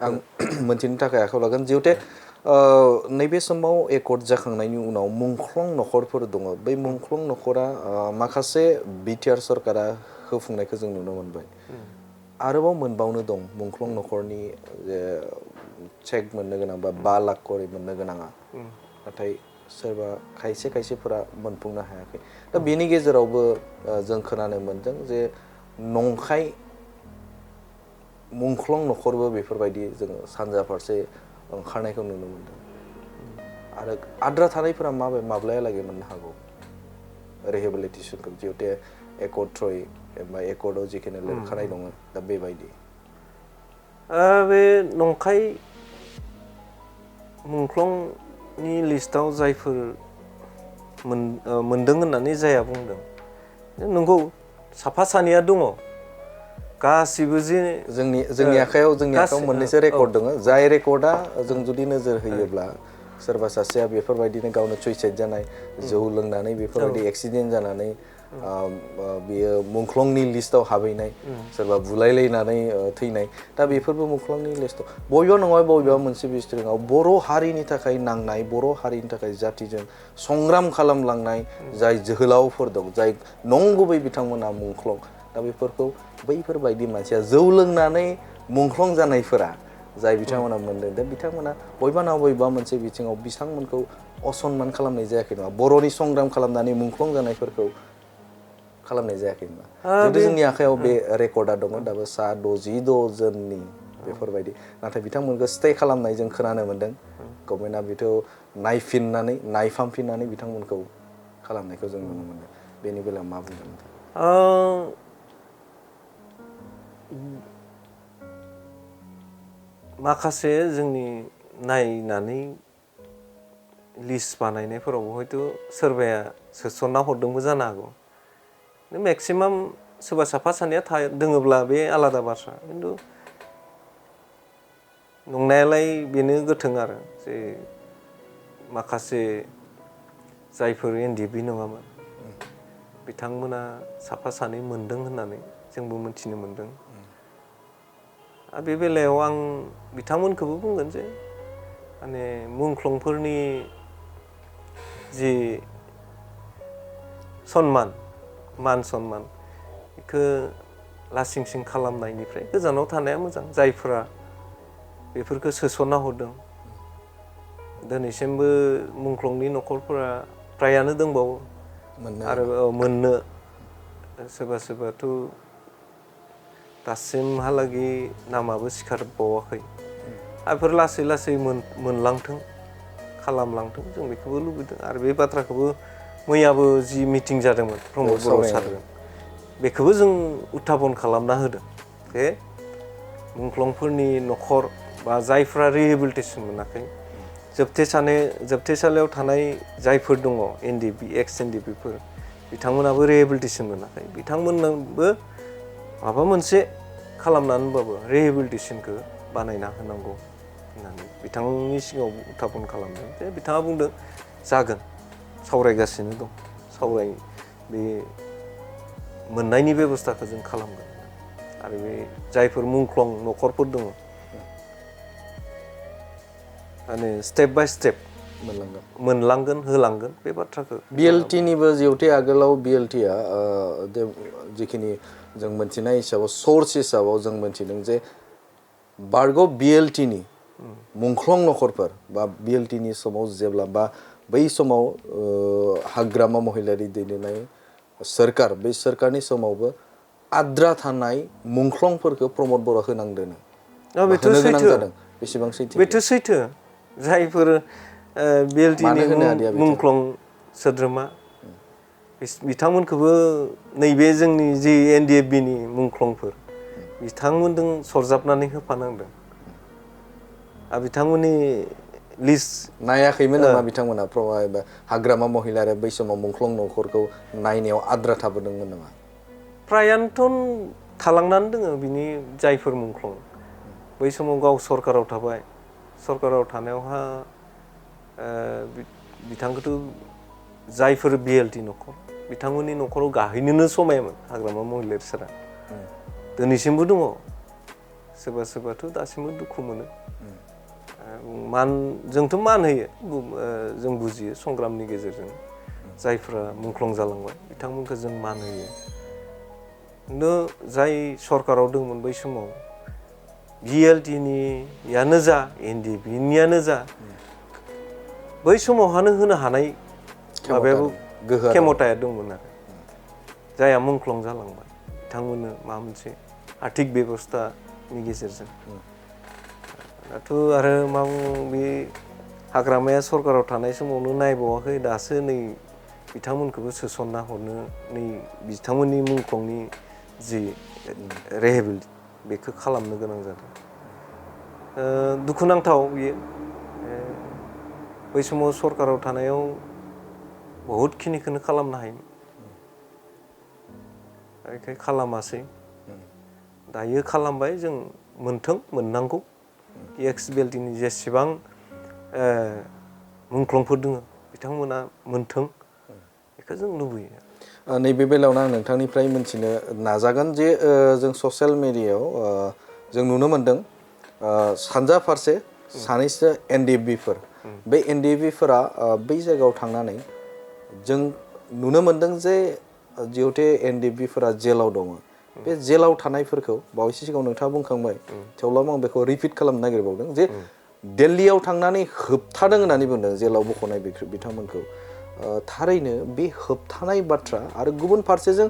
आं मोनथिनो थाखाय आखायाव लागोन जिहेतु नैबे समाव एकर्ड जाखांनायनि उनाव मुंख्लं नखरफोर दङ बै मुंख्लं नखरा माखासे बिटिआर सरकारा होफुंनायखौ जों नुनो मोनबाय आरोबाव मोनबावनो दं मुंख्लं नखरनि चेक मोननो गोनां बा 5 लाख करि मोननो गोनाङा नाथाय सोरबा खायसेफोरा मोनफुंनो हायाखै दा बेनि गेजेरावबो जों खोनानो मोनदों जे नंखाय मुंख्लं नखरबो बेफोरबायदि जोङो सानजा फारसे ओंखारनायखौ नुनो मोनदों आरो आद्रा थानायफोरा माब्लायालागै मोननो हागौ रिहेबिलिटेसनखौ जिहेतु एकर्ड थ्रुयै एबा एकर्डआव जिखिनि लिरखानाय दङ दा बेबायदि
बे नंखाय मुंख्लंनि लिस्टआव जायफोर मोनदों होननानै जाया बुंदों नंगौ साफा सानैया दङ गासिबो जे
जोंनि आखायाव मोननैसो रेकर्ड दङ जाय रेकर्डआ जों जुदि नोजोर होयोब्ला सोरबा सासेया बेफोरबायदिनो गावनो सुइसाइड जानाय जौ लोंनानै बेफोरबायदि एक्सिडेन्ट जानानै बियो मुंख्लंनि लिस्टआव हाबहैनाय सोरबा बुलायलायनानै थैनाय दा बेफोरबो मुंख्लंनि लिस्टआव बबेबा नङा बबेबा मोनसे बिस्ट्रिक्टआव बर' हारिनि थाखाय नांनाय बर' हारिनि थाखाय जातिजों संग्राम खालामलांनाय जाय जोहोलावफोर दं जाय नंगुबै बिथांमोना मुंख्लं दा बेफोरखौ बैफोरबायदि मानसिया जौ लोंनानै मुंख्लं जानायफोरा जाय बिथांमोना मोनदों दा बिथांमोना बबेबा नङा बबेबा मोनसे बिथिङाव बिथांमोनखौ असनमान खालामनाय जायाखै नङा बर'नि संग्राम खालामनानै मुंख्लं जानायफोरखौ खालामनाय जायाखै नङा जुदि जोंनि आखायाव बे रेकर्डआ दङ दाबो 66 जननि बेफोरबायदि नाथाय बिथांमोनखौ स्टे खालामनाय जों खोनानो मोनदों गभर्नमेन्टआ बेखौ नायफामफिननानै बिथांमोनखौ खालामनायखौ जों नुनो मोनदों बेनि बेलायाव मा बुंगोन
माखासे जोंनि नायनानै लिस्ट बानायनायफोराव हयथ' सोरबाया सोसनना हरदोंबो जानो हागौ मेक्सिमाम सोरबा साफा सानैया दोङोब्ला बे आलादा बाथ्रा खिन्थु नंनायालाय बेनो गोथों आरो जे माखासे जायफोर NDFB नङामोन बिथांमोना साफा सानै मोनदों होननानै जोंबो मिथिनो मोनदों बे बेलायाव आं बिथांमोनखौबो बुंगोन जे माने मुंख्लंफोरनि जि मान सनमान बेखौ लासिं सिं खालामनायनिफ्राय गोजानाव थानाया मोजां जायफोरा बेफोरखौ सोसनना हरदों दिनैसिमबो मुंख्लंनि नखरफोरा फ्रायानो दंबावो आरो मोननो सोरबाथ' दासिमहालागै नामाबो सिखारबावाखै बेफोर लासै लासै मोनलांथों खालामलांथों जों बेखौबो लुबैदों आरो बे बाथ्राखौबो मैयाबो जि मिटिं जादोंमोन प्रमद बर' सारजों बेखौबो जों उत्थापन खालामना होदों जे मुंख्लंफोरनि नखर बा जायफ्रा रिहेबिलिटेसन मोनाखै जोबथेसालियाव थानाय जायफोर दङ NDFB एक्स NDFBफोर बिथांमोनाबो रिहेबिलिटेसन मोनाखै बिथांमोननोबो माबा मोनसे खालामनानैबाबो रिहेबिलिटेसनखौ बानायना होनांगौ होननानै बिथांनि सिगाङाव उत्थापन खालामदों जे बिथाङा बुंदों जागोन सावरायगासिनो दं बे मोननायनि बेबस्थाखौ जों खालामगोन आरो बे जायफोर मुंख्लं नखरफोर दङ माने स्टेप बाय स्टेप मोनलांगोन होलांगोन बे बाथ्राखौ
BLTनिबो जिहेतु आगोलाव BLTआ जिखिनि जों मोनथिनाय हिसाबाव सर्स हिसाबाव जों मोनथिदों जे बारग' BLTनि मुंख्लं नखरफोर बा बिएलटिनि समाव जेब्ला बा बै समाव हाग्रामा महिलारि दैदेननाय सोरखार बै सोरखारनि समावबो आद्रा थानाय मुंख्लंफोरखौ प्रमद बर' होनांदों
बेथ' सैथो
बेसेबां सैथो
बेथ' सैथो जायफोर बिएलटिनि मुंख्लं सोद्रोमा बिथांमोनखौबो नैबे जोंनि जि NDFB नि मुंख्लंफोर बिथांमोनजों सरजाबनानै होफानांदों आरो बिथांमोननि लिस्ट
नायाखैमोन नामा बिथांमोना हाग्रामा महिलारि बै समाव मुंख्लं नखरखौ नायनायाव आद्रा थाबोदोंमोन नामा
फ्रायानोथ' थालांनानै दोङो बिनि जायफोर मुंख्लं बै समाव गाव सरकाराव थाबाय सरकाराव थानायावहा बिथांखौथ' जायफोर बिएलटि नखर बिथांमोननि नखराव गाहैनोनो समायामोन हाग्रामा महिलारि सारा दिनैसिमबो दङ सोरबा सोरबाथ' दासिमबो दुखु मोनो जोंथ' मान होयो जों बुजियो संग्रामनि गेजेरजों जायफ्रा मुंख्लं जालांबाय बिथांमोनखौ जों मान होयो खिन्थु जाय सरकाराव दंमोन बै समाव बिएलटिनियानो जा NDFBनियानो जा बै समावहानो होनो हानाय माबायाबो खेमथाया दंमोन आरो जायहा मुंख्लं जालांबाय बिथांमोननो माबा मोनसे आर्थिक बेबस्थानि गेजेरजों दाथ' आरो मा बे हाग्रामाया सरकाराव थानाय समावनो नायबावाखै दासो नै बिथांमोनखौबो सोसनना हरनो नै बिथांमोननि मुंख्लंनि जि रिहेबिलिटि बेखौ खालामनो गोनां जादों दुखुनांथाव बियो बै समाव सरकाराव थानायाव बहुद खिनिखौनो खालामनो हायोमोन बेखाय खालामासै दायो खालामबाय जों मोनथों मोननांगौ एक्स बिएलटिनि जेसेबां मुंख्लंफोर दङ बिथांमोना मोनथों बेखौ जों लुबैयो
नैबे बेलायावनो आं नोंथांनिफ्राय मिथिनो नाजागोन जे जों ससियेल मिडियायाव जों नुनो मोनदों सानजा फारसे सानैसो NDFBफोर बे NDFBफोरा बै जायगायाव थांनानै जों नुनो मोनदों जे जिहेतु NDFBफोरा जेलाव दङ बे जेलाव थानायफोरखौ बावैसो सिगाङाव नोंथाङा बुंखांबाय थेवब्लाबो आं बेखौ रिपिट खालामनो नागिरबावदों जे दिल्लीयाव थांनानै होबथादों होननानै बुंदों जेलाव बख'नाय बिथांमोनखौ थारैनो बे होबथानाय बाथ्रा आरो गुबुन फारसेजों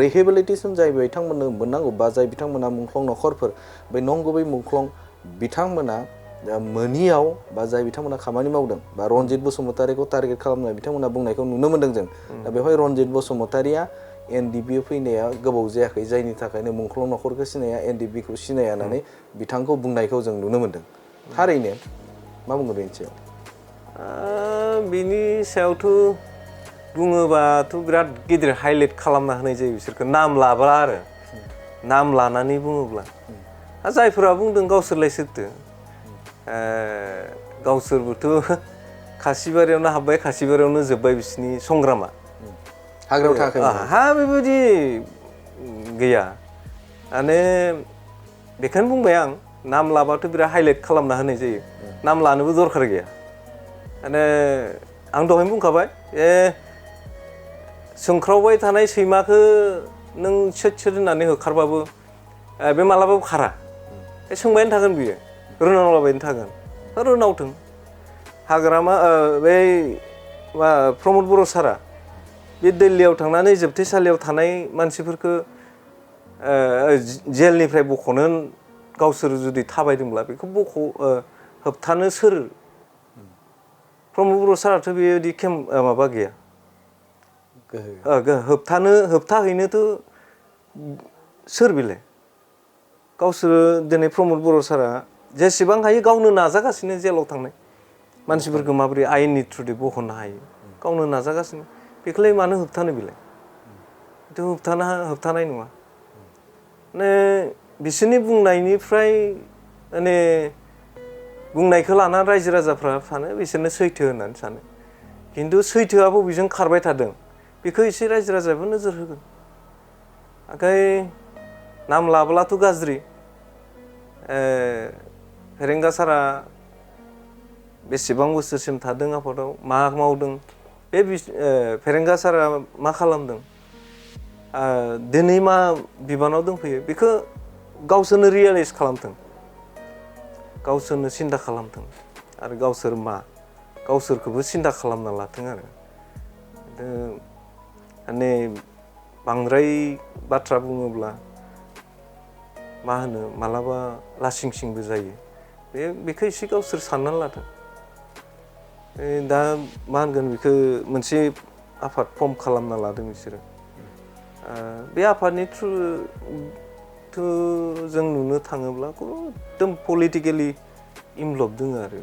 रिहेबिलिटेसन जाय बिथांमोननो मोननांगौ बा जाय बिथांमोना मुंख्लं नखरफोर बे नंगुबै मुंख्लं बिथांमोना मोनियाव बा जाय बिथांमोना खामानि मावदों बा रनजित बसुमतारीखौ टारगेट खालामनाय बिथांमोना बुंनायखौ नुनो मोनदों जों दा बेवहाय रनजित बसुमतारीया NDFB फैनाया गोबाव जायाखै जायनि थाखायनो मुंख्लं नखरखौ सिनाया NDFBखौ सिनाया होननानै बिथांखौ बुंनायखौ जों नुनो मोनदों थारैनो मा बुङो बेनि सायाव
बिनि सायावथ' बुङोबाथ' बिराद गिदिर हाइलाइट खालामना होनाय जायो बिसोरखौ नाम लाब्ला आरो नाम लानानै बुङोब्ला जायफोरा बुंदों गावसोरलाय सोरथो गावसोरबोथ' खासिबारियावनो हाबबाय खासिबारियावनो जोब्बाय बिसोरनि संग्रामा
हाग्रायाव थायाखै
बेबायदि गैया माने बेखौनो बुंबाय आं नाम लाबाथ' बिराद हाइलाइट खालामना होनाय जायो नाम लानोबो दरखार गैया माने आं दहायनो बुंखाबाय सोंख्रावबाय थानाय सैमाखौ नों सोद होननानै होखारबाबो बे मालाबाबो खारा सोंबायानो थागोन बियो रोनावलाबायनो थागोन रोनावथों हाग्रामा बै प्रमद बर' सारा बे दिल्लीयाव थांनानै जोबथेसालियाव थानाय मानसिफोरखौ जेलनिफ्राय बख'नो गावसोर जुदि थाबायदोंब्ला बेखौ होबथानो सोर प्रमद बर' साराथ' बेबायदि माबा गैया होबथाहैनोथ' सोर बेलाय गावसोर दिनै प्रमद बर' सारा जेसेबां हायो गावनो नाजागासिनो जेलाव थांनाय मानसिफोरखौ माबोरै आयेननि थ्रुयै बख'नो हायो गावनो नाजागासिनो बेखौलाय मानो होबथानो बेलाय बेथ' होबथानाय नङा माने बिसोरनि बुंनायनिफ्राय माने बुंनायखौ लानानै रायजो राजाफ्रा सानो बिसोरनो सैथो होननानै सानो खिन्थु सैथोआ बबेजों खारबाय थादों बेखौ एसे रायजो राजायाबो नोजोर होगोन ओंखाय नाम लाब्लाथ' गाज्रि फेरेंगा सारा बेसेबां बोसोरसिम थादों आफादाव मा मावदों बे फेरेंगा सारा मा खालामदों दिनै मा बिबानाव दंफैयो बेखौ गावसोरनो रियेलाइज खालामथों गावसोरनो सिन्था खालामथों आरो गावसोर मा गावसोरखौबो सिन्था खालामना लाथों आरो माने बांद्राय बाथ्रा बुङोब्ला मा होनो मालाबा लासिं सिंबो जायो बेखौ एसे गावसोर साननानै लाथों दा मा होनगोन बेखौ मोनसे आफाद फर्म खालामना लादों बिसोरो बे आफादनि थ्रु जों नुनो थाङोब्ला एकदम पलिटिकेलि इनभल्भ दङ आरो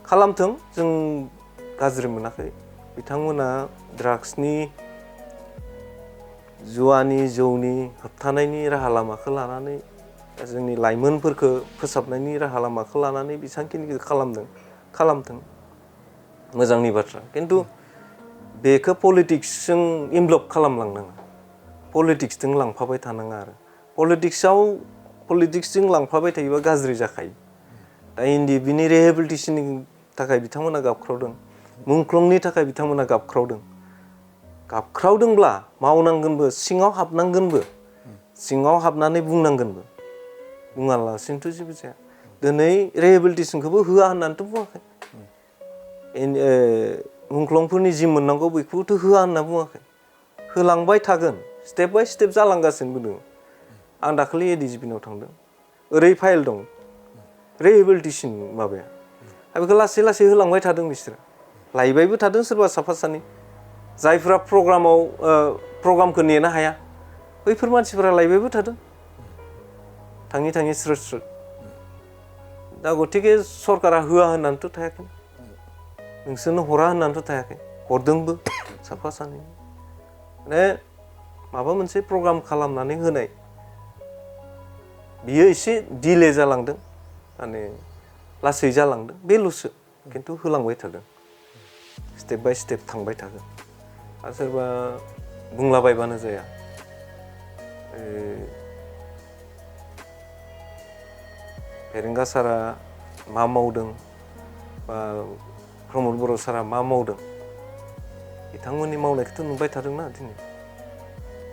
खालामथों जों गाज्रि मोनाखै बिथांमोना ड्राग्सनि जुवानि जौनि होबथानायनि राहा लामाखौ लानानै जोंनि लाइमोनफोरखौ फोसाबनायनि राहा लामाखौ लानानै बेसांखिनिखौ खालामथों मोजांनि बाथ्रा खिन्थु बेखौ पलिटिक्सजों इनभल्भ खालामलांनाङा पलिटिक्सजों लांफाबाय थानाङा आरो पलिटिक्सजों लांफाबाय थायोबा गाज्रि जाखायो दा NDFBनि रिहेबिलिटेसननि थाखाय बिथांमोना गाबख्रावदों मुंख्लंनि थाखाय बिथांमोना गाबख्रावदोंब्ला मावनांगोनबो सिङाव हाबनांगोनबो सिङाव हाबनानै बुंनांगोनबो बुङालासिनोथ' जेबो जाया दिनै रिहेबिलिटेसनखौबो होआ होननानैथ' बुङाखै मुंख्लंफोरनि जि मोननांगौ बेखौबोथ' होआ होनना बुङाखै होलांबाय थागोन स्टेप बाय स्टेप जालांगासिनोबो दङ आं दाखालि ADGPनाव थांदों ओरै फाइल दं रिहेबिलिटेसन माबाया बेखौ लासै लासै होलांबाय थादों बिसोरो लायबायबो थादों सोरबा साफा सानै जायफ्रा प्रग्रामखौ नेनो हाया बैफोर मानसिफोरा लायबायबो थादों थाङै थाङै स्रोद स्रोद दा गतिके सरकारा होआ होननानैथ' थायाखै नोंसोरनो हरा होननानैथ' थायाखै हरदोंबो साफा सानै माने माबा मोनसे प्रग्राम खालामनानै होनाय बियो एसे डिले जालांदों माने लासै जालांदों बेल'सो खिन्थु होलांबाय थादों स्टेप बाय स्टेप थांबाय थागोन आरो सोरबा बुंलाबायबानो जाया फेरेंगा सारा मा मावदों बा प्रमद बर' सारा मा मावदों बिथांमोननि मावनायखौथ' नुबाय थादोंना दिनै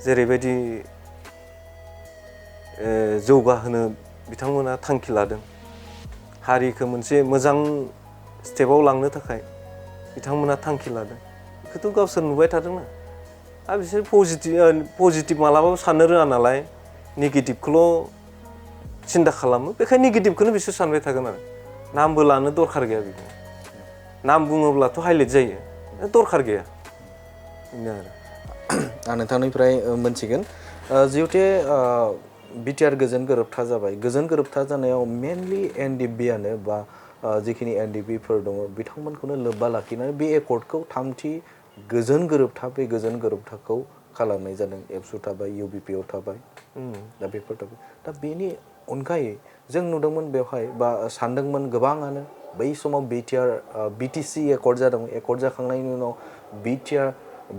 जेरैबायदि जौगाहोनो बिथांमोना थांखि लादों हारिखौ मोनसे मोजां स्टेपाव लांनो थाखाय बिथांमोना थांखि लादों बेखौथ' गावसोर नुबाय थादोंना आरो बिसोर पजिटिभ मालाबाबो साननो रोङा नालाय नेगेटिभखौल' सिन्था खालामो बेखायनो नेगेटिभखौनो बिसोर सानबाय थागोन आरो नामबो लानो दरखार गैया बेखौ नाम बुङोब्लाथ' हाइलाइट जायो दरखार गैया बेनो आरो
आं नोंथांनिफ्राय मोनथिगोन जिहेतु बिटिआर गोजोन गोरोबथा जाबाय गोजोन गोरोबथा जानायाव मेनलि NDFBआनो बा जिखिनि NDFBफोर दङ बिथांमोनखौनो लोब्बा लाखिनानै बे एकर्डखौ थामथि गोजोन गोरोबथा बे गोजोन गोरोबथाखौ खालामनाय जादों एबसु थाबाय UBPआव थाबाय दा बेफोर थाबाय दा बेनि अनगायै जों नुदोंमोन बेवहाय बा सानदोंमोन गोबाङानो बै समाव BTC एकर्ड जादोंमोन एकर्ड जाखांनायनि उनाव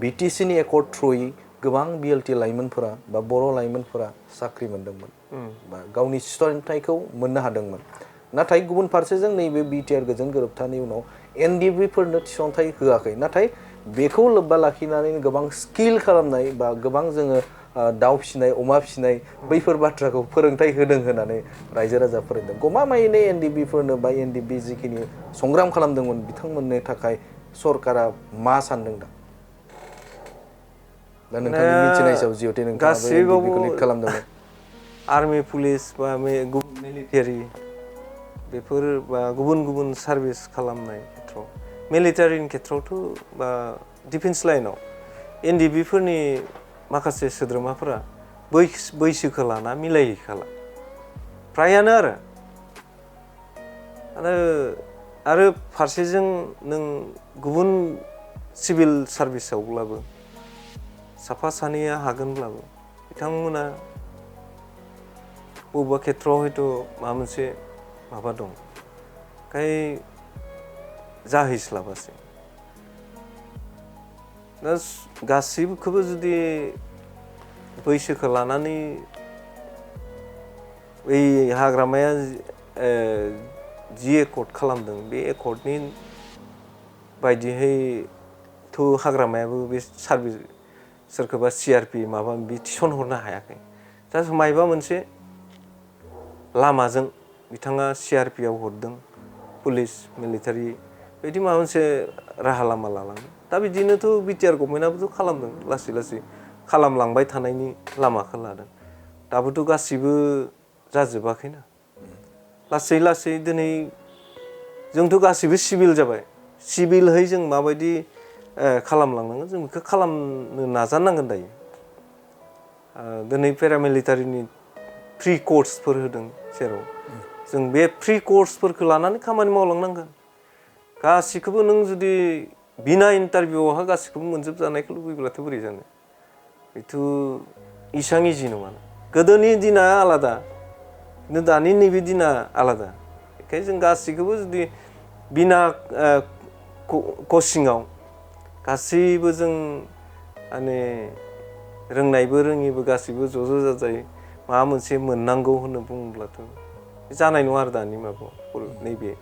BTCनि एकर्ड थ्रुयै गोबां BLT लाइमोनफोरा बा बर' लाइमोनफोरा साख्रि मोन्दोंमोन बा गावनि थिसनथाइखौ मोननो हादोंमोन नाथाय गुबुन फारसेजों नैबे बिटिआर गोजोन गोरोबथानि उनाव NDFBफोरनो थिसनथाइ होआखै नाथाय बेखौ लोब्बा लाखिनानै गोबां स्किल खालामनाय बा गोबां जोङो दाउ फिसिनाय अमा फिसिनाय बैफोर बाथ्राखौ फोरोंथाइ होदों होननानै रायजो राजा फोरोंदों गमामायैनो NDFBफोरनो बा NDFB जिखिनि संग्राम खालामदोंमोन बिथांमोननो थाखाय सरकारा मा सानदों दा नोंथांनि मिथिनाय हिसाबै जिहेतु नोंथाङाबो NDFBखौ लिड खालामदोंमोन
आर्मि पुलिस बा मिलिटारि बेफोर बा गुबुन गुबुन सार्भिस खालामनाय खेथ्रआव मिलिटारिनि खेथ्रआवथ' बा डिफेन्स लाइनाव NDFBफोरनि माखासे सोद्रोमाफोरा बैसोखौ लाना मिलायहैखाला फ्रायानो आरो फारसेजों नों गुबुन सिभिल सार्भिसावब्लाबो साफा सानैया हागोनब्लाबो बिथांमोना बबेबा खेथ्रआव हयथ' माबा मोनसे माबा दं ओंखाय जाहैस्लाबासै दा गासैखौबो जुदि बैसोखौ लानानै बै हाग्रामाया जि एकर्ड खालामदों बे एकर्डनि बायदिहैथ' हाग्रामायाबो बे सार्भिस सोरखौबा CRP माबा माबि थिसनहरनो हायाखै जास्ट मायबा मोनसे लामाजों बिथाङा CRP आव हरदों पुलिस मिलिटारि बिदि माबा मोनसे राहा लामा लालाङो दा बिदिनोथ' बिटिआर गभर्नमेन्टआबोथ' खालामदों लासै लासै खालामलांबाय थानायनि लामाखौ लादों दाबोथ' गासिबो जाजोबाखैना लासै लासै दिनै जोंथ' गासिबो सिभिल जाबाय सिभिलहै जों माबायदि खालामलांनांगोन जों बेखौ खालामनो नाजानांगोन दायो दिनै पेरामिलिटारिनि फ्रि कर्सफोर होदों जेराव जों बे फ्रि कर्सफोरखौ लानानै खामानि मावलांनांगोन गासिखौबो नों जुदि बिना इन्टारभिउआवहा गासिखौबो मोनजोबजानायखौ लुबैब्लाथ' बोरै जानो बेथ' इसां इजि नङा गोदोनि दिना आलादा खिन्थु दानि नैबे दिना आलादा बेखायनो जों गासिखौबो जुदि बिना कचिंआव गासैबो जों माने रोंनायबो रोङिबो गासिबो ज' जाजाय माबा मोनसे मोननांगौ होनना बुङोब्लाथ' जानाय नङा आरो दानि माबायाव नैबे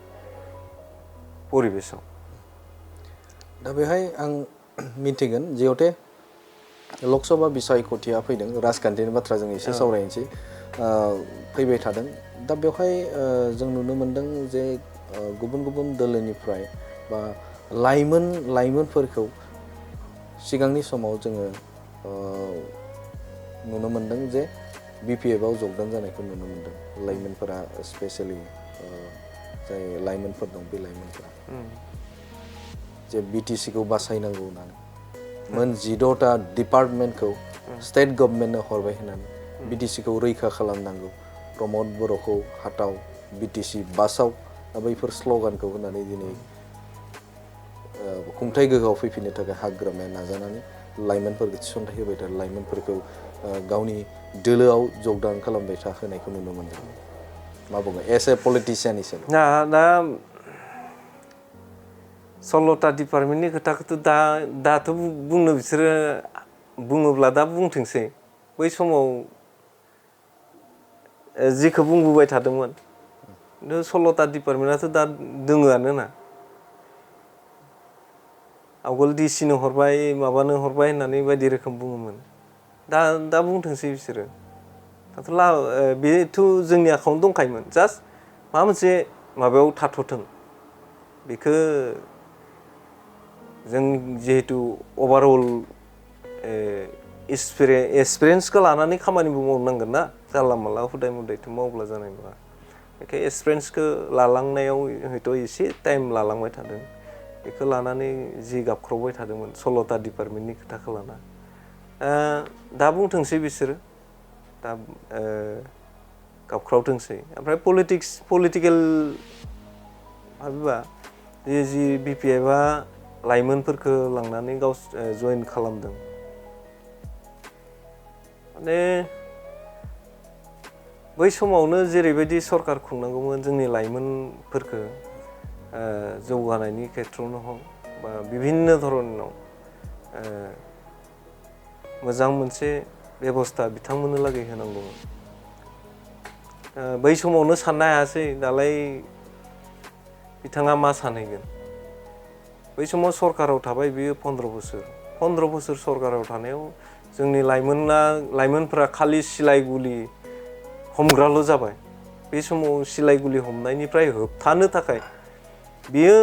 परिबेसाव
दा बेहाय आं मिथिगोन जिहेते लकसभा बिसायख'थिया फैदों राजखान्थिनि बाथ्रा जों एसे सावरायनोसै फैबाय थादों दा बेवहाय जों नुनो मोनदों जे गुबुन गुबुन दोलोनिफ्राय बा लाइमोनफोरखौ सिगांनि समाव जोङो नुनो मोनदों जे BPF आव जगदान जानायखौ नुनो मोनदों लाइमोनफोरा स्पेशेलि जाय लाइमोनफोर दं बे लाइमोनफोरा जे BTC खौ बासायनांगौ होननानै मोन 16टा डिपार्टमेन्टखौ स्टेट गभर्नमेन्टनो हरबाय होननानै BTC खौ रैखा खालामनांगौ प्रमद बर'खौ हाटाव BTC बासाव दा बैफोर स्ल'गानखौ होनानै दिनै खुंथाय गोहोआव फैफिननो थाखाय हाग्रामाया नाजानानै लाइमोनफोरखौ थिसनथाइ होबाय थादों लाइमोनफोरखौ गावनि दोलोआव जगदान खालामबाय होनायखौ नुनो मोनदों मा बुङो एस ए पलिटिशियान हिसाबै
दा 16टा डिपार्टमेन्टनि खोथाखौथ' दाथ' बुंनो बिसोरो बुङोब्ला दा बुंथोंसै बै समाव जिखौ बुंबोबाय थादोंमोन खिन्थु 16टा डिपार्टमेन्टआथ' दा दोङोआनो ना आवगोल डिसिनो हरबाय माबानो हरबाय होननानै बायदि रोखोम बुङोमोन दा बुंथोंसै बिसोरो दाथ' बेथ' जोंनि आखायावनो दंखायोमोन जास्ट माबा मोनसे माबायाव थाथ'थों बेखौ जों जिहेतु ओभारअल एक्सपिरियेन्सखौ लानानै खामानिबो मावनांगोन ना जानला मानला हुदाय मुदायथ' मावब्ला जानाय नङा बेखायनो एक्सपिरियेन्सखौ लालांनायाव हयथ' एसे टाइम लालांबाय थादों बेखौ लानानै जि गाबख्रावबाय थादोंमोन 16टा डिपार्टमेन्टनि खोथाखौ लाना दा बुंथोंसै बिसोरो दा गाबख्रावथोंसै ओमफ्राय पलिटिकेल माबा जि BPFआ लाइमोनफोरखौ लांनानै जइन खालामदों माने बै समावनो जेरैबायदि सरकार खुंनांगौमोन जोंनि लाइमोनफोरखौ जौगानायनि खेथ्रआवनो हक बा बिभिन्न धरनाव मोजां मोनसे बेबस्था बिथांमोननो लागै होनांगौमोन बै समावनो साननो हायासै दालाय बिथाङा मा सानहैगोन बै समाव सरकाराव थाबाय बियो 15 बोसोर सरकाराव थानायाव जोंनि लाइमोनफोरा खालि सिलाइ गुलि हमग्राल' जाबाय बे समाव सिलाइ गुलि हमनायनिफ्राय होबथानो थाखाय बियो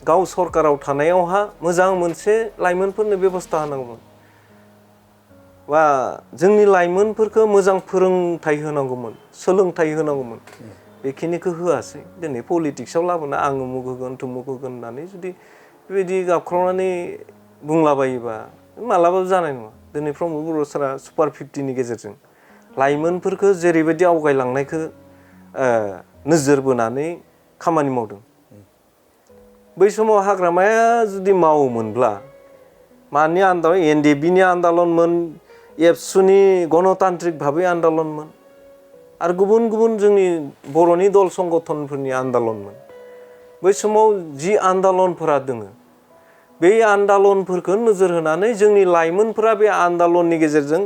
गाव सरकाराव थानायावहा मोजां मोनसे लाइमोनफोरनो बेबस्था होनांगौमोन बा जोंनि लाइमोनफोरखौ मोजां फोरोंथाइ होनांगौमोन सोलोंथाइ होनांगौमोन बेखिनिखौ होआसै दिनै पलिटिक्सआव लाबोना आं उमुक होगोन थुमुक होगोन होननानै जुदि बेबायदि गाबख्रावनानै बुंलाबायोबा मालाबाबो जानाय नङा दिनै प्रमद बर' सारा सुपार 50नि गेजेरजों लाइमोनफोरखौ जेरैबायदि आवगायलांनायखौ नोजोर बोनानै खामानि मावदों बै समाव हाग्रामाया जुदि मावोमोनब्ला मानि आन्दालन NDFBनि आन्दालनमोन एबसुनि गणतान्त्रिक भाबै आन्दालनमोन आरो गुबुन गुबुन जोंनि बर'नि दल संगठनफोरनि आन्दालनमोन बै समाव जि आन्दालनफोरा दोङो बे आन्दालनफोरखौ नोजोर होनानै जोंनि लाइमोनफोरा बे आन्दालननि गेजेरजों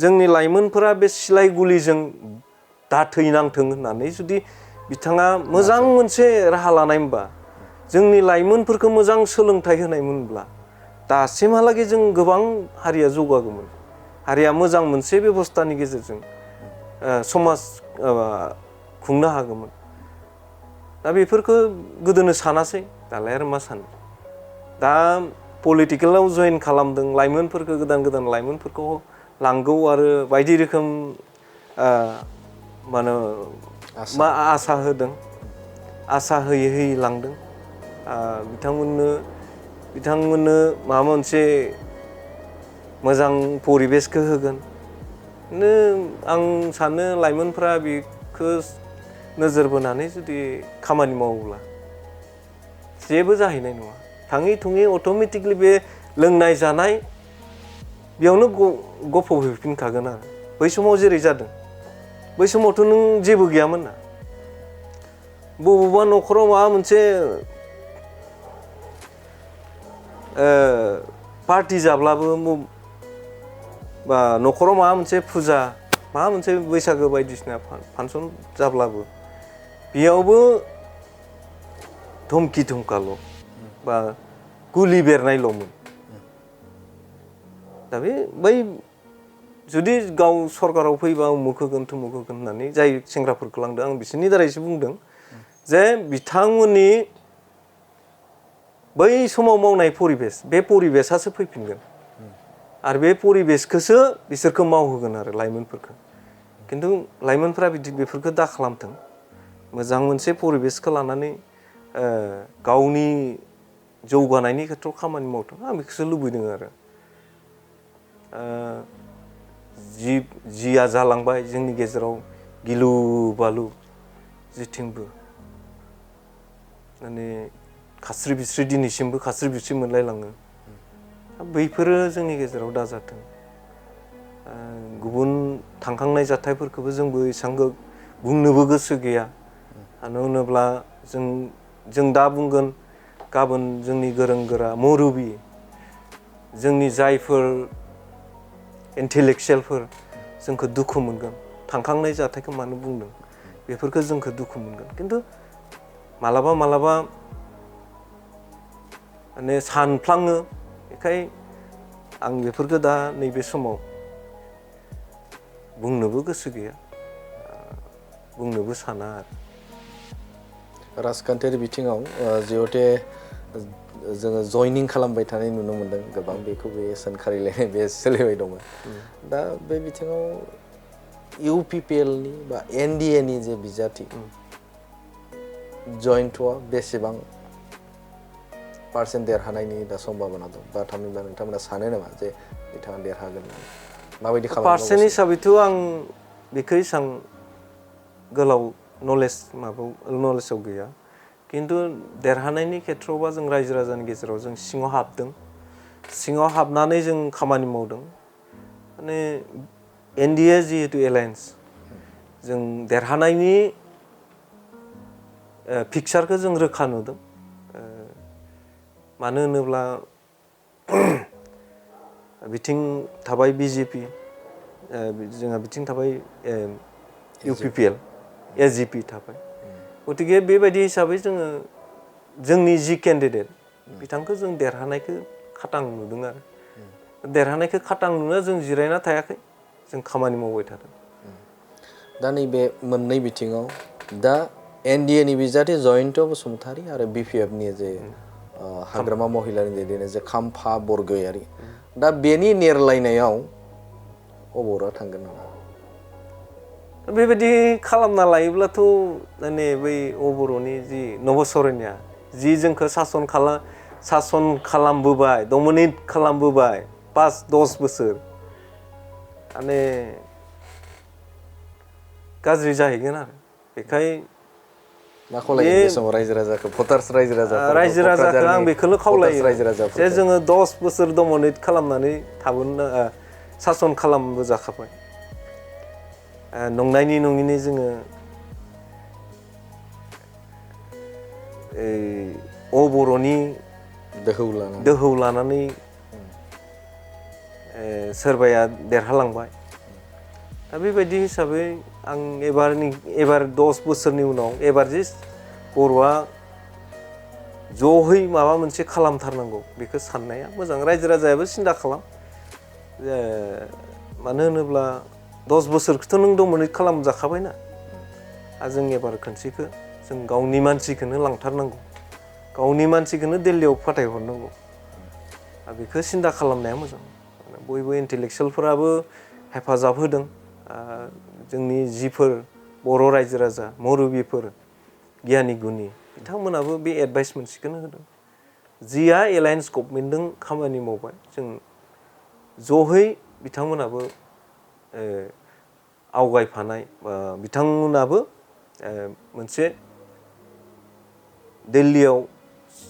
जोंनि लाइमोनफोरा बे सिलाइ गुलिजों दाथैनांथों होननानै जुदि बिथाङा मोजां मोनसे राहा लानायमोनबा जोंनि लाइमोनफोरखौ मोजां सोलोंथाइ होनायमोनब्ला दासिमहालागै जों गोबां हारिया जौगागौमोन हारिया मोजां मोनसे बेबस्थानि गेजेरजों समाज खुंनो हागौमोन दा बेफोरखौ गोदोनो सानासै दालाय आरो मा सानो दा पलिटिकेलाव जइन खालामदों लाइमोनफोरखौ गोदान लाइमोनफोरखौ लांगौ आरो बायदि रोखोम मा होनो मा आसा होदों आसा होयै लांदों बिथांमोननो माबा मोनसे मोजां परिबेसखौ होगोन आं सानो लाइमोनफ्रा बेखौ नोजोर बोनानै जुदि खामानि मावोब्ला जेबो जाहैनाय नङा थाङै थुङै अट'मेटिकलि बे लोंनाय जानाय बेयावनो गफबहैफिनखागोन आरो बै समाव जेरै जादों बै समावथ' नों जेबो गैयामोन ना बबेबा न'खराव माबा मोनसे पार्टि जाब्लाबो बा न'खराव माबा मोनसे फुजा माबा मोनसे बैसागो बायदिसिना फांसन जाब्लाबो बेयावबो धमकि धमकाल' बा गुलि बेरनायल'मोन दा बै जुदि गाव सरकाराव फैबा उमुक होगोन थुमुक होगोन होननानै जाय सेंग्राफोरखौ लांदों आं बिसोरनि दारैसो बुंदों जे बिथांमोननि बै समाव मावनाय परिबेस बे परिबेसासो फैफिनगोन आरो बे परिबेसखौसो बिसोरखौ मावहोगोन आरो लाइमोनफोरखौ खिन्थु लाइमोनफ्रा बेफोरखौ दा खालामथों मोजां मोनसे परिबेसखौ लानानै गावनि जौगानायनि खेथ्रआव खामानि मावथों आं बेखौसो लुबैदों आरो जिया जालांबाय जोंनि गेजेराव गिलु बालु जेथिंबो माने खास्रि बिस्रि दिनैसिमबो खास्रि बिस्रि मोनलायलाङो बैफोरो जोंनि गेजेराव दाजाथों गुबुन थांखांनाय जाथायफोरखौबो जोंबो एसेबां बुंनोबो गोसो गैया मानो होनोब्ला जों दा बुंगोन गाबोन जोंनि गोरों गोरा मुरबि जोंनि जायफोर इन्टेलेक्सुयेलफोर जोंखौ दुखु मोनगोन थांखांनाय जाथायखौ मानो बुंदों बेफोरखौ जोंखौ दुखु मोनगोन खिन्थु मालाबा माने सानफ्लाङो बेखाय आं बेफोरखौ दा नैबे समाव बुंनोबो गोसो गैया बुंनोबो साना आरो
राजखान्थियारि बिथिङाव जिहेते जोङो जयनिं खालामबाय थानाय नुनो मोन्दों गोबां बेखौ बे सोंखारिलायनाय बे सोलिबाय दङ दा बे बिथिङाव UPPLनि बा NDAनि जे बिजाथि जयन्टआ बेसेबां पार्सेन्ट देरहानायनि दा सम्भाबना दं बा थामहिनबा नोंथांमोना सानो नामा जे बिथाङा देरहागोन माबायदि खालामो
पार्सेन्ट हिसाबैथ' आं बेखौ एसां गोलाव नलेजाव गैया खिन्थु देरहानायनि खेथ्रआवबा जों रायजो राजानि गेजेराव जों सिङाव हाबदों सिङाव हाबनानै जों खामानि मावदों माने NDA जिहेतु एलायन्स जों देरहानायनि पिक्सारखौ जों रोखा नुदों मानो होनोब्ला बिथिं थाबाय BJP जोंहा बिथिं थाबाय UPPL SGP थाबाय गतिके बेबायदि हिसाबै जोङो जोंनि जि केन्डिडेट बिथांखौ जों देरहानायखौ खाटां नुदों आरो देरहानायखौ खाटां नुना जों जिरायना थायाखै जों खामानि मावबाय थादों
दा नैबे मोननै बिथिङाव दा NDAनि बिजाथि जयन्त बसुमतारी आरो BPFनि जे हाग्रामा महिलानि दैदेननाय जे खाम्फा बरगयारी दा बेनि नेरलायनायाव अबरा थांगोन नामा
बेबायदि खालामना लायोब्लाथ' माने बै अबर'नि जि नबसरनिया जि जोंखौ सासन खालामबोबाय डमिनेट खालामबोबाय 5-10 बोसोर माने गाज्रि जाहैगोन आरो बेखाय
मा खावलायो बे समाव रायजो राजाखौ भटार्स रायजो
राजाखौ आं बेखौनो खावलायो जे जोङो 10 बोसोर डमिनेट खालामनानै थाबोनो सासन खालामबोजाखाबाय नंनायनि नङिनि जोङो अबर'नि दोहौ लानानै सोरबाया देरहालांबाय दा बेबायदि हिसाबै आं एबार 10 बोसोरनि उनाव एबार जे बर'आ ज'है माबा मोनसे खालामथारनांगौ बेखौ साननाया मोजां रायजो राजायाबो सिन्था खालाम मानो होनोब्ला 10 बोसोरखौथ' नों डमिनेट खालामजाखाबायना जों एबार खनसेखौ जों गावनि मानसिखौनो लांथारनांगौ गावनि मानसिखौनो दिल्लीयाव फाथायहरनांगौ बेखौ सिन्था खालामनाया मोजां बयबो इन्टेलेक्सुवेलफोराबो हेफाजाब होदों जोंनि जिफोर बर' रायजो राजा मौरबीफोर गियानि गुनि बिथांमोनाबो बे एडभाइस मोनसेखौनो होदों जिया एलायन्स गभर्नमेन्टजों खामानि मावबाय जों जहै बिथांमोनाबो आवगायफानाय बिथांमोनाबो मोनसे दिल्लीयाव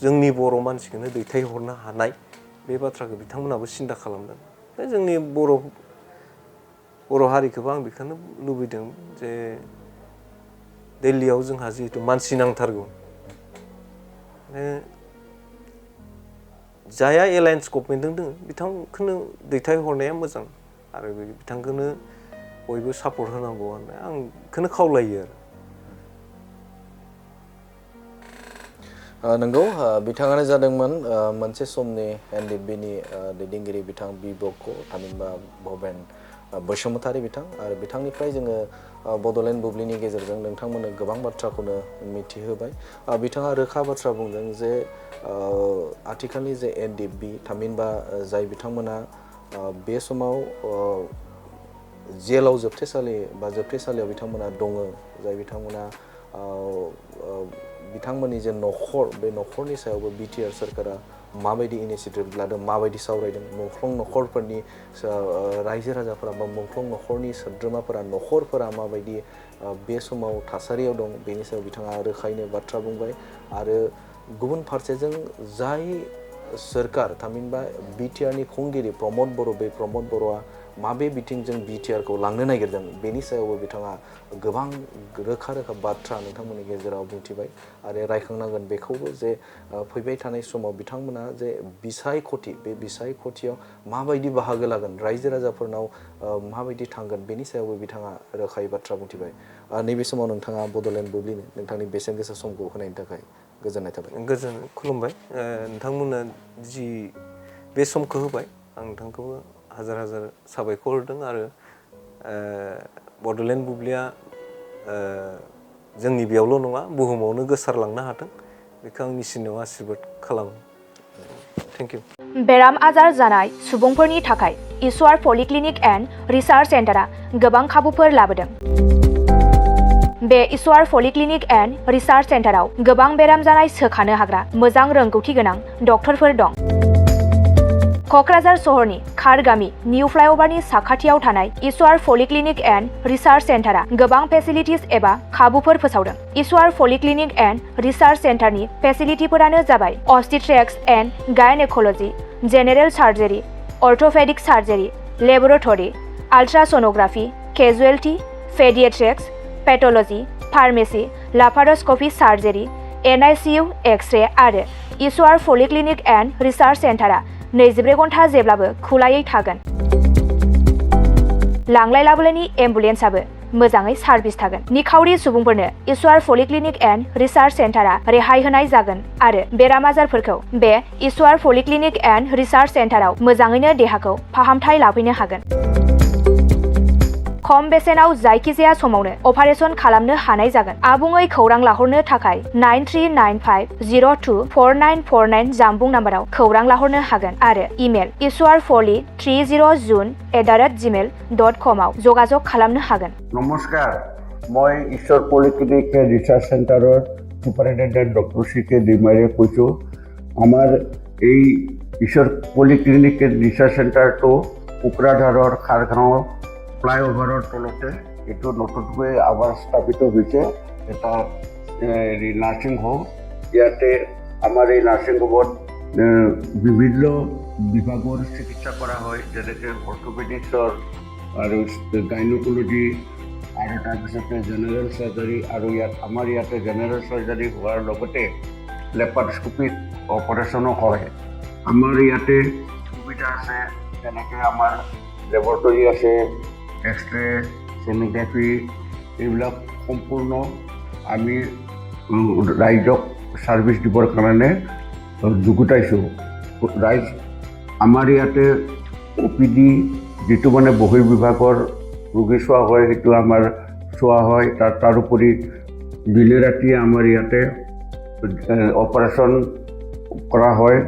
जोंनि बर' मानसिखौनो दैथायहरनो हानाय बे बाथ्राखौ बिथांमोनाबो सिन्था खालामदों जोंनि बर' हारिखौबो आं बेखौनो लुबैदों जे दिल्लीयाव जोंहा जिहेतु मानसि नांथारगौ जायहा एलायन्स गभर्नमेन्टजों दङ बिथांखौनो दैथायहरनाया मोजां आरो बिथांखौनो बयबो सापर्ट होनांगौ होनना आं बेखौनो खावलायो आरो
नंगौ बिथाङानो जादोंमोन मोनसे समनि NDFBनि दैदेनगिरि बिथां बक' थामहिनबा भबेन बसुमतारी बिथां आरो बिथांनिफ्राय जोङो बड'लेण्ड बुब्लिनि गेजेरजों नोंथांमोननो गोबां बाथ्राखौनो मिथिहोबाय बिथाङा रोखा बाथ्रा बुंदों जे आथिखालनि जे NDFB थामहिनबा जाय बिथांमोना बे समाव जेलाव जोबथेसालियाव बिथांमोना दङ जाय बिथांमोना बिथांमोननि जे न'खर बे न'खरनि सायावबो BTR सोरखारा माबायदि इनिशिएटिभ लादों माबायदि सावरायदों मुंख्लं न'खरफोरनि रायजो राजाफोरा बा मुंख्लं न'खरनि सोद्रोमाफोरा न'खरफोरा माबायदि बे समाव थासारियाव दं बेनि सायाव बिथाङा रोखायैनो बाथ्रा बुंबाय आरो गुबुन फारसेजों जाय सोरखार थामहिनबा BTRनि खुंगिरि प्रमद बर' बे प्रमद बर'आ माबे बिथिंजों BTRखौ लांनो नागिरदों बेनि सायावबो बिथाङा गोबां रोखा बाथ्रा नोंथांमोननि गेजेराव बुंथिबाय आरो रायखांनांगोन बेखौबो जे फैबाय थानाय समाव बिथांमोना जे बिसायख'थि बे बिसायख'थियाव माबायदि बाहागो लागोन रायजो राजाफोरनाव माबायदि थांगोन बेनि सायावबो बिथाङा रोखायै बाथ्रा बुंथिबाय नैबे समाव नोंथाङा बड'लेण्ड बुब्लिनो नोंथांनि बेसेन गोसा समखौ होनायनि थाखाय गोजोननाय थाबाय
खुलुमबाय नोंथांमोना जि बे समखौ होबाय आं नोंथांखौबो हाजार हाजार साबायखर होदों आरो बड'लेण्ड बुब्लिया जोंनि बेयावल' नङा बुहुमावनो गोसारलांनो हाथों बेखौ आं इसोरनियाव आशीर्बाद खालामो थेंक इउ
बेराम आजार जानाय सुबुंफोरनि थाखाय इसवार पलिक्लिनिक एन्ड रिसार्च सेन्टारा गोबां खाबुफोर लाबोदों बे इसवार पलिक्लिनिक एन्ड रिसार्च सेन्टाराव गोबां बेराम जानाय सोखानो हाग्रा मोजां रोंगौथि गोनां डक्टरफोर दं क'क्राझार सहरनि खारगामि निउ फ्लाइअभारनि साखाथियाव थानाय इसवार पलिक्लिनिक एन्ड रिसार्च सेन्टारा गोबां फेसिलिटिज एबा खाबुफोर फोसावदों इसवार पलिक्लिनिक एन्ड रिसार्च सेन्टारनि फेसिलिटिफोरानो जाबाय obstetrics and gynaecology general surgery orthopaedic surgery laboratory ultrasonography casualty paediatrics pathology pharmacy laparoscopy surgery NICU X-ray आरो इसवार पलिक्लिनिक एन्ड रिसार्च सेन्टारा 24 घन्टा जेब्लाबो खुलायै थागोन लांलाय लाबोलायनि एम्बुलेन्सआबो मोजाङै सार्भिस थागोन निखावरि सुबुंफोरनो इसवार पलिक्लिनिक एन्ड रिसार्च सेन्टारा रेहाय होनाय जागोन आरो बेराम आजारफोरखौ बे इसवार पलिक्लिनिक एन्ड रिसार्च सेन्टाराव मोजाङैनो देहाखौ फाहामथाय लाफैनो हागोन खम बेसेनाव जायखिजाया समावनो अपारेशन खालामनो हानाय जागोन आबुङै खौरां लाहरनो थाखाय 9395024949 जानबुं नाम्बाराव खौरां लाहरनो हागोन आरो इमेल iswarpoli30june@gmail.com आव जगाजग खालामनो हागोन
नमस्कार মই ঈশ্বৰ পলিক্লিনিক ৰিচাৰ্চ চেণ্টাৰৰ সুপাৰিনটেণ্ডেণ্ট ডক্টৰ CK ডিমাৰীয়ে কৈছোঁ আমাৰ এই ঈশ্বৰ পলিক্লিনিক ৰিচাৰ্চ চেণ্টাৰটো কোকৰাঝাৰৰ খাৰগাঁৱৰ ফ্লাইঅভাৰৰ তলতে এইটো নতুনকৈ আবাৰ স্থাপিত হৈছে এটা নাৰ্ছিং হোম ইয়াতে আমাৰ এই নাৰ্ছিং হোমত বিভিন্ন বিভাগৰ চিকিৎসা কৰা হয় যেনেকৈ অৰ্থ'পেডিক্সৰ আৰু গাইনক'লজি আৰু তাৰপিছতে জেনেৰেল চাৰ্জাৰী আৰু আমাৰ ইয়াতে জেনেৰেল চাৰ্জাৰী হোৱাৰ লগতে লেপাৰস্কোপিক অপাৰেশ্যনো হয় আমাৰ ইয়াতে সুবিধা আছে যেনেকৈ আমাৰ লেবৰেটৰী আছে এক্স-ৰে ছ'ন'গ্ৰাফি এইবিলাক সম্পূৰ্ণ আমি ৰাইজক ছাৰ্ভিচ দিবৰ কাৰণে যুগুতাইছোঁ ৰাইজ আমাৰ ইয়াতে OPD যিটো মানে বহিৰ্বিভাগৰ ৰোগী চোৱা হয় সেইটো আমাৰ চোৱা হয় তাৰোপৰি দিনে ৰাতিয়ে আমাৰ ইয়াতে অপাৰেশ্যন কৰা হয়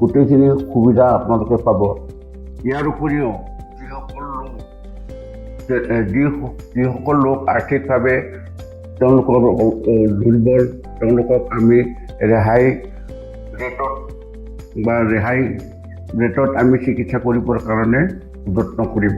গোটেইখিনি সুবিধা আপোনালোকে পাব ইয়াৰ উপৰিও যিসকল লোক আৰ্থিকভাৱে তেওঁলোকৰ দুৰ্বল তেওঁলোকক আমি ৰেহাই ৰেটত আমি চিকিৎসা কৰিবৰ কাৰণে যত্ন কৰিম